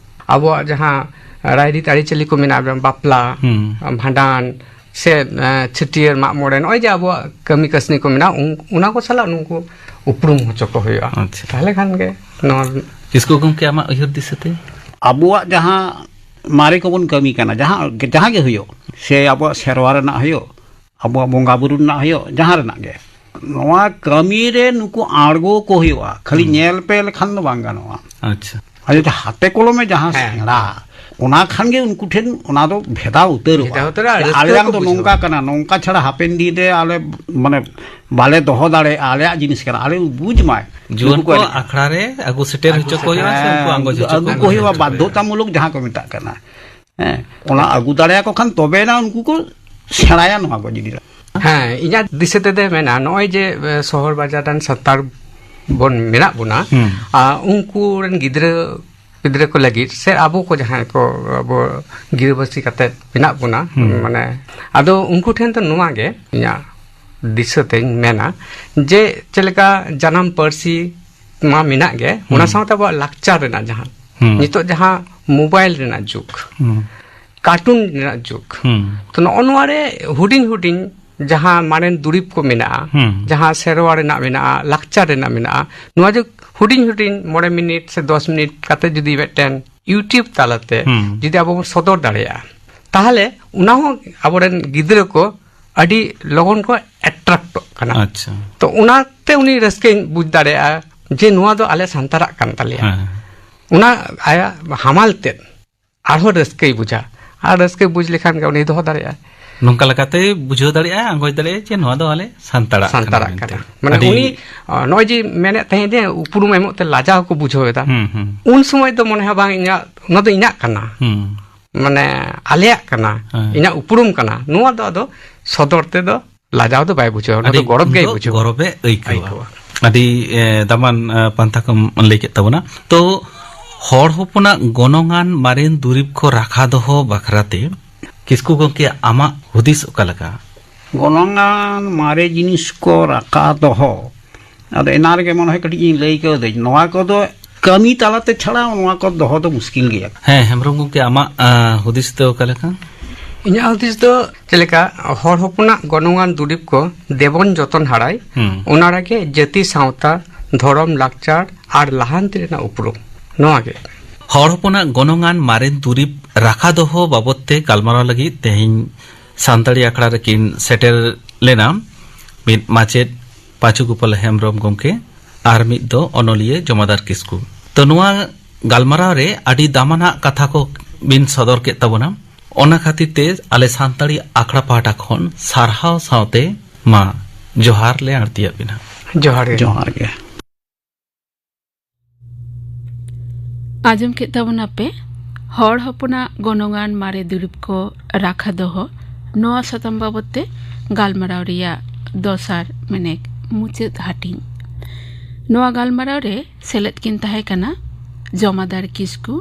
ᱟᱵᱚᱣᱟᱜ ᱡᱟᱦᱟᱸ ᱨᱟᱭᱨᱤᱛ ᱟᱹᱨᱤᱪᱟᱹᱞᱤ ᱠᱚ ᱢᱮᱱᱟᱜᱼᱟ, ᱵᱟᱯᱞᱟ, ᱦᱩᱸ᱾ ᱵᱷᱟᱸᱰᱟᱱ, ᱥᱮ, ᱮ, ᱪᱷᱟᱹᱴᱭᱟᱹᱨ, ᱢᱟᱜ ᱢᱚᱬᱮ, ᱱᱚᱜᱼᱚᱭ ᱡᱮ ᱟᱵᱚᱣᱟᱜ ᱠᱟᱹᱢᱤ ᱠᱟᱹᱥᱱᱤ ᱠᱚ ᱢᱮᱱᱟᱜᱼᱟ, ᱩᱱ-, ᱚᱱᱟ ᱠᱚ ᱥᱟᱞᱟᱜ ᱱᱩᱠᱩ ᱩᱯᱨᱩᱢ ᱦᱚᱪᱚ ᱠᱚ ᱦᱩᱭᱩᱜᱼᱟ᱾ ᱟᱪᱪᱷᱟ᱾ ᱛᱟᱦᱚᱞᱮ ᱠᱷᱟᱱ ᱜᱮ ᱱᱚᱣᱟ ᱠᱤᱥᱠᱩ ᱜᱚᱢᱠᱮ, ᱟᱢᱟᱜ ᱩᱭᱦᱟᱹᱨ ᱫᱤᱥᱟᱹᱛᱮ? ᱟᱵᱚᱣᱟᱜ ᱡᱟᱦᱟᱸ ᱢᱟᱨᱮ ᱠᱚᱵᱚᱱ ᱠᱟᱹᱢᱤ ᱠᱟᱱᱟ, ᱡᱟᱦᱟᱸ, ᱡᱟᱦᱟᱸ ᱜᱮ ᱦᱩᱭᱩᱜ, ᱥᱮ ᱟᱵᱚᱣᱟᱜ ᱥᱮᱨᱣᱟ ᱨᱮᱱᱟᱜ ᱦᱩᱭᱩᱜ, ᱟᱵᱚᱣᱟᱜ ᱵᱚᱸᱜᱟ ᱵᱩᱨᱩ ᱨᱮᱱᱟᱜ ᱦᱩᱭᱩᱜ, ᱡᱟᱦᱟᱸ ᱨᱮᱱᱟᱜ ᱜᱮ, ᱱᱚᱣᱟ ᱠᱟᱹᱢᱤ ᱨᱮ ᱱᱩᱠᱩ ᱟᱬᱜᱚ ᱠᱚ ᱦᱩᱭᱩᱜᱼᱟ᱾ ᱠᱷᱟᱹᱞᱤ ᱦᱩᱸ᱾ ᱧᱮᱞ ᱯᱮ ᱞᱮᱠᱷᱟᱱ ᱫᱚ ᱵᱟᱝ ᱜᱟᱱᱚᱜᱼᱟ᱾ ᱟᱪᱪᱷᱟ᱾ ᱟᱨ ᱡᱩᱫᱤ ᱦᱟᱛᱮ ᱠᱚᱞᱚᱢᱮ ᱡᱟᱦᱟᱸ ᱦᱮᱸ᱾ ᱥᱮᱬᱟ, ᱚᱱᱟ ᱠᱷᱟᱱ ᱜᱮ ᱩᱱᱠᱩ ᱴᱷᱮᱱ ᱚᱱᱟ ᱫᱚ ᱵᱷᱮᱫᱟᱣ ᱩᱛᱟᱹᱨᱚᱜᱼᱟ᱾ ᱵᱷᱮᱫᱟᱣ ᱩᱛᱟᱹᱨᱚᱜᱼᱟ, ᱟᱨ ᱨᱟᱹᱥᱠᱟᱹ ᱟᱞᱮᱭᱟᱜ ᱠᱚ ᱫᱚ ᱵᱩᱡᱷᱟᱹᱣᱟ᱾ ᱱᱚᱝᱠᱟ ᱠᱟᱱᱟ, ᱱᱚᱝᱠᱟ ᱪᱷᱟᱲᱟ ᱦᱟᱯᱮᱱ ᱫᱤᱱ ᱨᱮ ᱟᱞᱮ, ᱢᱟᱱᱮ, ᱵᱟᱞᱮ ᱫᱚᱦᱚ ᱫᱟᱲᱮᱭᱟᱜᱼᱟ, ᱟᱞᱮᱭᱟᱜ ᱡᱤᱱᱤᱥ ᱠᱟᱱᱟ, ᱟᱞᱮ ᱵᱩᱡᱽ ᱢᱟᱭ᱾ ᱡᱩᱣᱟᱹᱱ ᱱᱩᱠᱩ ᱠᱚ ᱮᱱᱮᱡ ᱟᱠᱷᱲᱟ ᱨᱮ ᱟᱹᱜᱩ ᱥᱮᱴᱮᱨ ᱦᱚᱪᱚ ᱠᱚ ᱦᱩᱭᱩᱜᱼᱟ, ᱥᱮ ᱩᱱᱠᱩ ᱦᱮᱸ, ᱟᱸᱜᱚᱪ ᱦᱚᱪᱚ ᱟᱹᱜᱩ ᱠᱚ ᱠᱚ ᱦᱩᱭᱩᱜᱼᱟ, ᱦᱩᱭᱩᱜᱼᱟ᱾ ᱵᱟᱫᱽᱫᱷᱚᱛᱟᱢᱩᱞᱚᱠ ᱡᱟᱦᱟᱸ ᱠᱚ ᱢᱮᱛᱟᱜ ᱠᱟᱱᱟ᱾ ᱦᱮᱸ, ᱚᱱᱟ ᱟᱹᱜᱩ ᱫᱟᱲᱮᱭᱟᱠᱚ ᱠᱷᱟᱱ ᱛᱚᱵᱮᱱᱟ ᱩᱱᱠᱩ ᱠᱚ ᱥᱮᱬᱟᱭᱟ ᱱᱚᱣᱟ ᱠᱚ ᱡᱤᱱᱤᱥ᱾ ᱦᱮᱸ, ᱤᱧᱟᱹᱜ ᱫᱤᱥᱟᱹ ᱛᱮᱫᱚ ᱢᱮᱱᱟ, ᱱᱚᱜᱼᱚᱭ ᱡᱮ, ᱮ, ᱥᱚᱦᱚᱨ ᱵᱟᱡᱟᱨ ᱨᱮᱱ ᱥᱟᱱᱛᱟᱲ ᱵᱚᱱ ᱢᱮᱱᱟᱜ ᱵᱚᱱᱟ, ᱦᱩᱸ᱾ ᱟ, ᱩᱱᱠᱩ ᱨᱮᱱ ᱜᱤᱫᱽᱨᱟᱹ ᱯᱤᱫᱽᱨᱟᱹ ᱠᱚ ᱞᱟᱹᱜᱤᱫ, ᱥᱮ ᱟᱵᱚ ᱠᱚ ᱡᱟᱦᱟᱸᱭ ᱠᱚ ᱟᱵᱚ ᱜᱤᱨᱟᱹᱵᱟᱹᱥᱤ ᱠᱟᱛᱮ ᱢᱮᱱᱟᱜ ᱵᱚᱱᱟ, ᱦᱩᱸ᱾ ᱢᱟᱱᱮ, ᱟᱫᱚ ᱩᱱᱠᱩ ᱴᱷᱮᱱ ᱫᱚ ᱱᱚᱣᱟ ᱜᱮ ᱤᱧᱟᱹᱜ ᱫᱤᱥᱟᱹ ᱛᱮᱧ ᱢᱮᱱᱟ ᱡᱮ ᱪᱮᱫ ᱞᱮᱠᱟ ᱡᱟᱱᱟᱢ ᱯᱟᱹᱨᱥᱤ ᱢᱟ ᱢᱮᱱᱟᱜ ᱜᱮ, ᱚᱱᱟ ᱦᱩᱸ᱾ ᱥᱟᱶᱛᱮ ᱟᱵᱚᱣᱟᱜ ᱞᱟᱠᱪᱟᱨ ᱨᱮᱱᱟᱜ ᱡᱟᱦᱟᱸ ᱦᱩᱸ᱾ ᱱᱤᱛᱚᱜ ᱡᱟᱦᱟᱸ ᱢᱳᱵᱟᱭᱤᱞ ᱨᱮᱱᱟᱜ ᱡᱩᱜᱽ, ᱦᱩᱸ᱾ ᱠᱟᱨᱴᱩᱱ ᱨᱮᱱᱟᱜ ᱡᱩᱜᱽ, ᱦᱩᱸ᱾ ᱛᱚ ᱱᱚᱜᱼᱚ ᱱᱚᱣᱟ ᱨᱮ ᱦᱩᱰᱤᱧ ᱦᱩᱰᱤᱧ ᱡᱟᱦᱟᱸ ᱢᱟᱨᱮᱱ ᱫᱩᱨᱤᱵᱽ ᱠᱚ ᱢᱮᱱᱟᱜᱼᱟ, ᱦᱩᱸ᱾ ᱡᱟᱦᱟᱸ ᱥᱮᱨᱣᱟ ᱨᱮᱱᱟᱜ ᱢᱮᱱᱟᱜᱼᱟ, ᱞᱟᱠᱪᱟᱨ ᱨᱮᱱᱟᱜ ᱢᱮᱱᱟᱜᱼᱟ, ᱱᱚᱣᱟ ᱡᱩᱜᱽ ᱦᱩᱰᱤᱧ ᱦᱩᱰᱤᱧ ᱢᱚᱬᱮ ᱢᱤᱱᱤᱴ ᱥᱮ ᱫᱚᱥ ᱢᱤᱱᱤᱴ ᱠᱟᱛᱮ ᱡᱩᱫᱤ ᱢᱤᱫᱴᱮᱱ YouTube ᱛᱟᱞᱟᱛᱮ ᱦᱩᱸ᱾ ᱡᱩᱫᱤ ᱟᱵᱚ ᱵᱚᱱ ᱥᱚᱫᱚᱨ ᱫᱟᱲᱮᱭᱟᱜᱼᱟ, ᱛᱟᱦᱚᱞᱮ ᱚᱱᱟ ᱦᱚᱸ ᱟᱵᱚᱨᱮᱱ ᱜᱤᱫᱽᱨᱟᱹ ᱠᱚ ᱟᱹᱰᱤ ᱞᱚᱜᱚᱱ ᱠᱚ ᱮᱴᱨᱟᱠᱴᱚᱜ ᱠᱟᱱᱟ᱾ ᱟᱪᱪᱷᱟ᱾ ᱛᱚ ᱚᱱᱟᱛᱮ ᱩᱱᱤ ᱨᱟᱹᱥᱠᱟᱹᱧ ᱵᱩᱡᱽ ᱫᱟᱲᱮᱭᱟᱜᱼᱟ ᱡᱮ ᱱᱚᱣᱟ ᱫᱚ ᱟᱞᱮ ᱥᱟᱱᱛᱟᱲᱟᱜ ᱠᱟᱱ ᱛᱟᱞᱮᱭᱟ᱾ ᱦᱮᱸ᱾ ᱚᱱᱟ ᱟᱭᱟᱜ ᱦᱟᱢᱟᱞ ᱛᱮᱫ ᱟᱨᱦᱚᱸ ᱨᱟᱹᱥᱠᱟᱹᱭ ᱵᱩᱡᱟ᱾ ᱟᱨ ᱨᱟᱹᱥᱠᱟᱹ ᱵᱩᱡᱽ ᱞᱮᱠᱷᱟᱱ ᱜᱮ ᱩᱱᱤ ᱫᱚᱦᱚ ᱫᱟᱲᱮᱭᱟᱜᱼᱟᱭ᱾ ᱱᱚᱝᱠᱟ ᱞᱮᱠᱟᱛᱮ ᱵᱩᱡᱷᱟᱹᱣ ᱫᱟᱲᱮᱭᱟᱜᱼᱟ, ᱟᱸᱜᱚᱪ ᱫᱟᱲᱮᱭᱟᱜᱼᱟ ᱡᱮ ᱱᱚᱣᱟ ᱫᱚ ᱟᱞᱮ ᱥᱟᱱᱛᱟᱲᱟᱜ ᱠᱟᱱᱟ ᱥᱟᱱᱛᱟᱲᱟᱜ ᱢᱮᱱᱛᱮ᱾ ᱠᱟᱱᱟ᱾ ᱢᱟᱱᱮ ᱟᱹᱰᱤ ᱩᱱᱤ, ᱟ, ᱱᱚᱜᱼᱚᱭ ᱡᱮ ᱢᱮᱱᱮᱫ ᱛᱟᱦᱮᱸᱫ ᱡᱮ ᱩᱯᱨᱩᱢ ᱮᱢᱚᱜ ᱛᱮ ᱞᱟᱡᱟᱣ ᱠᱚ ᱵᱩᱡᱷᱟᱹᱣ ᱮᱫᱟ, ᱦᱩᱸ, ᱦᱩᱸ᱾ ᱩᱱ ᱥᱚᱢᱚᱭ ᱫᱚ ᱢᱚᱱᱮ ᱦᱚᱸ ᱵᱟᱝ ᱤᱧᱟᱹᱜ, ᱚᱱᱟ ᱫᱚ ᱤᱧᱟᱹᱜ ᱠᱟᱱᱟ, ᱦᱩᱸ᱾ ᱢᱟᱱᱮ ᱟᱞᱮᱭᱟᱜ ᱠᱟᱱᱟ, ᱦᱮᱸ᱾ ᱤᱧᱟᱹᱜ ᱩᱯᱨᱩᱢ ᱠᱟᱱᱟ, ᱱᱚᱣᱟ ᱫᱚ ᱟᱫᱚ ᱥᱚᱫᱚᱨ ᱛᱮᱫᱚ ᱞᱟᱡᱟᱣ ᱫᱚ ᱵᱟᱭ ᱵᱩᱡᱷᱟᱹᱣᱟ, ᱚᱱᱟ ᱫᱚ ᱟᱹᱰᱤ ᱜᱚᱨᱚᱵᱽ ᱜᱮᱭ ᱩᱱᱫᱚ ᱵᱩᱡᱷᱟᱹᱣᱟ᱾ ᱜᱚᱨᱚᱵᱮ ᱟᱹᱭᱠᱟᱹᱣᱟ᱾ ᱟᱹᱭᱠᱟᱹᱣᱟ᱾ ᱟᱹᱰᱤ, ᱮ, ᱫᱟᱢᱟᱱ, ᱮ, ᱯᱟᱱᱛᱷᱟ ᱠᱚᱢ ᱞᱟᱹᱭ ᱠᱮᱫ ᱛᱟᱵᱚᱱᱟ᱾ ᱛᱚ, ᱦᱚᱲ ᱦᱚᱯᱚᱱᱟᱜ ᱜᱚᱱᱚᱝᱟᱱ ᱢᱟᱨᱮᱱ ᱫᱩᱨᱤᱵᱽ ᱠᱚ ᱨᱟᱠᱷᱟ ᱫᱚᱦᱚ ᱵᱟᱠᱷᱨᱟ ᱛᱮ ᱠᱤᱥᱠᱩ ᱜᱚᱢᱠᱮ, ᱟᱢᱟᱜ ᱦᱩᱫᱤᱥ ᱚᱠᱟ ᱞᱮᱠᱟ? ᱜᱚᱱᱚᱝᱟᱱ ᱢᱟᱨᱮ ᱡᱤᱱᱤᱥ ᱠᱚ ᱨᱟᱠᱷᱟ ᱫᱚᱦᱚ, ᱟᱫᱚ ᱮᱱᱟᱝ ᱨᱮᱜᱮ ᱢᱚᱱᱮ ᱦᱚᱭ ᱠᱟᱹᱴᱤᱡ ᱤᱧ ᱞᱟᱹᱭ ᱠᱟᱹᱣᱫᱟᱹᱧ, ᱱᱚᱣᱟ ᱠᱚᱫᱚ ᱠᱟᱹᱢᱤ ᱛᱟᱞᱟᱛᱮ ᱪᱷᱟᱲᱟ ᱱᱚᱣᱟ ᱠᱚ ᱫᱚᱦᱚ ᱫᱚ ᱢᱩᱥᱠᱤᱞ ᱜᱮᱭᱟ᱾ ᱦᱮᱸ, ᱦᱮᱢᱵᱨᱚᱢ ᱜᱚᱢᱠᱮ, ᱟᱢᱟᱜ, ᱟ, ᱦᱩᱫᱤᱥ ᱫᱚ ᱚᱠᱟ ᱞᱮᱠᱟ? ᱤᱧᱟᱹᱜ ᱦᱩᱫᱤᱥ ᱫᱚ ᱪᱮᱫ ᱞᱮᱠᱟ, ᱦᱚᱲ ᱦᱚᱯᱚᱱᱟᱜ ᱜᱚᱱᱚᱝᱟᱱ ᱫᱩᱨᱤᱵᱽ ᱠᱚ ᱫᱮᱵᱚᱱ ᱡᱚᱛᱚᱱ ᱦᱟᱨᱟᱭ, ᱦᱩᱸ᱾ ᱚᱱᱟ ᱨᱮᱜᱮ ᱡᱟᱹᱛᱤ, ᱥᱟᱶᱛᱟ, ᱫᱷᱚᱨᱚᱢ, ᱞᱟᱠᱪᱟᱨ ᱟᱨ ᱞᱟᱦᱟᱱᱛᱤ ᱨᱮᱱᱟᱜ ᱩᱯᱨᱩᱢ᱾ ᱱᱚᱣᱟ ᱜᱮ᱾ ᱦᱚᱲ ᱦᱚᱯᱚᱱᱟᱜ ᱜᱚᱱᱚᱝᱟᱱ ᱢᱟᱨᱮᱱ ᱫᱩᱨᱤᱵᱽ ᱨᱟᱠᱷᱟ ᱫᱚᱦᱚ ᱵᱟᱵᱚᱫ ᱛᱮ ᱜᱟᱞᱢᱟᱨᱟᱣ ᱞᱟᱹᱜᱤᱫ ᱛᱮᱦᱮᱧ ᱥᱟᱱᱛᱟᱲᱤ ᱟᱠᱷᱲᱟ ᱨᱮᱠᱤᱱ ᱥᱮᱴᱮᱨ ᱞᱮᱱᱟ ᱢᱤᱫ ᱢᱟᱪᱮᱫ ᱯᱟᱸᱪᱩ ᱜᱳᱯᱟᱞ ᱦᱮᱢᱵᱨᱚᱢ ᱜᱚᱢᱠᱮ ᱟᱨ ᱢᱤᱫ ᱫᱚ ᱚᱱᱚᱞᱤᱭᱟᱹ ᱡᱚᱢᱟᱫᱟᱨ ᱠᱤᱥᱠᱩ᱾ ᱛᱚ, ᱱᱚᱣᱟ ᱜᱟᱞᱢᱟᱨᱟᱣ ᱨᱮ ᱟᱹᱰᱤ ᱫᱟᱢᱟᱱᱟᱜ ᱠᱟᱛᱷᱟ ᱠᱚ ᱵᱤᱱ ᱥᱚᱫᱚᱨ ᱠᱮᱫ ᱛᱟᱵᱚᱱᱟ᱾ ᱚᱱᱟ ᱠᱷᱟᱹᱛᱤᱨ ᱛᱮ ᱟᱞᱮ ᱥᱟᱱᱛᱟᱲᱤ ᱟᱠᱷᱲᱟ ᱯᱟᱦᱴᱟ ᱠᱷᱚᱱ ᱥᱟᱨᱦᱟᱣ ᱥᱟᱶᱛᱮ ᱢᱟ ᱡᱚᱦᱟᱨ ᱞᱮ ᱟᱬᱛᱤᱭᱟᱫ ᱵᱤᱱᱟ᱾ ᱡᱚᱦᱟᱨ ᱜᱮ᱾ ᱡᱚᱦᱟᱨ ᱜᱮ᱾ ᱟᱸᱡᱚᱢ ᱠᱮᱫ ᱛᱟᱵᱚᱱᱟᱯᱮ ᱦᱚᱲ ᱦᱚᱯᱚᱱᱟᱜ ᱜᱚᱱᱚᱝᱟᱱ ᱢᱟᱨᱮ ᱫᱩᱨᱤᱵᱽ ᱠᱚ ᱨᱟᱠᱷᱟ ᱫᱚᱦᱚ, ᱱᱚᱣᱟ ᱥᱟᱛᱟᱢ ᱵᱟᱵᱚᱫ ᱛᱮ ᱜᱟᱞᱢᱟᱨᱟᱣ ᱨᱮᱭᱟᱜ ᱫᱚᱥᱟᱨ, ᱢᱮᱱᱮᱠ ᱢᱩᱪᱟᱹᱫ ᱦᱟᱹᱴᱤᱧ᱾ ᱱᱚᱣᱟ ᱜᱟᱞᱢᱟᱨᱟᱣ ᱨᱮ ᱥᱮᱞᱮᱫ ᱠᱤᱱ ᱛᱟᱦᱮᱸ ᱠᱟᱱᱟ ᱡᱚᱢᱟᱫᱟᱨ ᱠᱤᱥᱠᱩ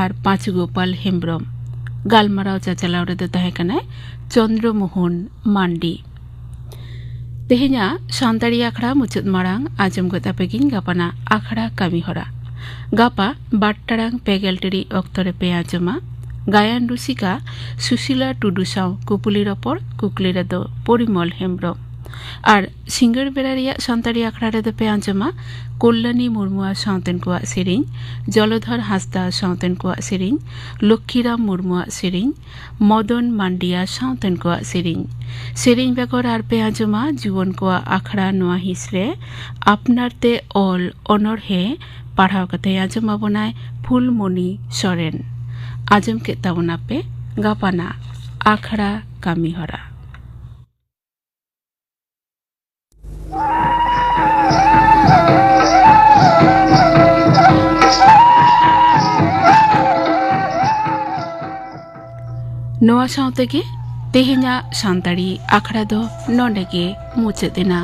ᱟᱨ ᱯᱟᱸᱪᱩ ᱜᱳᱯᱟᱞ ᱦᱮᱢᱵᱨᱚᱢ᱾ ᱜᱟᱞᱢᱟᱨᱟᱣ ᱪᱟᱪᱟᱞᱟᱣ ᱨᱮᱫᱚ ᱛᱟᱦᱮᱸ ᱠᱟᱱᱟᱭ ᱪᱚᱱᱫᱨᱚ ᱢᱳᱦᱚᱱ ᱢᱟᱱᱰᱤ᱾ ᱛᱮᱦᱮᱧᱟᱜ ᱥᱟᱱᱛᱟᱲᱤ ᱟᱠᱷᱲᱟ ᱢᱩᱪᱟᱹᱫ ᱢᱟᱲᱟᱝ ᱟᱸᱡᱚᱢ ᱜᱚᱫ ᱟᱯᱮ ᱜᱤᱧ ᱜᱟᱯᱟᱱᱟᱜ ᱟᱠᱷᱲᱟ ᱠᱟᱹᱢᱤ ᱦᱚᱨᱟ᱾ ᱜᱟᱯᱟ ᱵᱟᱨ ᱴᱟᱲᱟᱝ ᱯᱮ ᱜᱮᱞ ᱴᱤᱲᱤᱡ ᱚᱠᱛᱚ ᱨᱮᱯᱮ ᱟᱸᱡᱚᱢᱟ ᱜᱟᱭᱟᱱ ᱨᱩᱥᱤᱠᱟ ᱥᱩᱥᱤᱞᱟ ᱴᱩᱰᱩ ᱥᱟᱶ ᱠᱩᱯᱩᱞᱤ ᱨᱚᱯᱚᱲ, ᱠᱩᱠᱞᱤ ᱨᱮᱫᱚ ᱯᱚᱨᱤᱢᱚᱞ ᱦᱮᱢᱵᱨᱚᱢ᱾ ᱟᱨ ᱥᱤᱸᱜᱟᱹᱲ ᱵᱮᱲᱟ ᱨᱮᱭᱟᱜ ᱥᱟᱱᱛᱟᱲᱤ ᱟᱠᱷᱲᱟ ᱨᱮᱫᱚ ᱯᱮ ᱟᱸᱡᱚᱢᱟ ᱠᱚᱞᱞᱟᱱᱤ ᱢᱩᱨᱢᱩᱣᱟᱜ ᱥᱟᱶᱛᱮᱱ ᱠᱚᱣᱟᱜ ᱥᱮᱨᱮᱧ, ᱡᱚᱞᱚᱫᱷᱚᱨ ᱦᱟᱸᱥᱫᱟ ᱥᱟᱶᱛᱮᱱ ᱠᱚᱣᱟᱜ ᱥᱮᱨᱮᱧ, ᱞᱚᱠᱠᱷᱤᱨᱟᱢ ᱢᱩᱨᱢᱩᱣᱟᱜ ᱥᱮᱨᱮᱧ, ᱢᱚᱫᱚᱱ ᱢᱟᱱᱰᱤᱭᱟ ᱥᱟᱶᱛᱮᱱ ᱠᱚᱣᱟᱜ ᱥᱮᱨᱮᱧ᱾ ᱥᱮᱨᱮᱧ ᱵᱮᱜᱚᱨ ᱟᱨ ᱯᱮ ᱟᱸᱡᱚᱢᱟ ᱡᱩᱣᱟᱹᱱ ᱠᱚᱣᱟᱜ ᱟᱠᱷᱲᱟ ᱱᱚᱣᱟ ᱦᱤᱸᱥ ᱨᱮ ᱟᱯᱱᱟᱨ ᱛᱮ ᱚᱞ ᱚᱱᱚᱬᱦᱮ ᱯᱟᱲᱦᱟᱣ ᱠᱟᱛᱮ ᱟᱸᱡᱚᱢ ᱟᱵᱚᱱᱟᱭ ᱯᱷᱩᱞᱢᱚᱱᱤ ᱥᱚᱨᱮᱱ᱾ ᱟᱸᱡᱚᱢ ᱠᱮᱫ ᱛᱟᱵᱚᱱᱟᱯᱮ ᱜᱟᱯᱟᱱᱟᱜ ᱟᱠᱷᱲᱟ ᱠᱟᱹᱢᱤ ᱦᱚᱨᱟ᱾ ᱱᱚᱣᱟ ᱥᱟᱶ ᱛᱮᱜᱮ ᱛᱮᱦᱮᱧᱟᱜ ᱥᱟᱱᱛᱟᱲᱤ ᱟᱠᱷᱲᱟ ᱫᱚ ᱱᱚᱰᱮ ᱜᱮ ᱢᱩᱪᱟᱹᱫ ᱮᱱᱟ᱾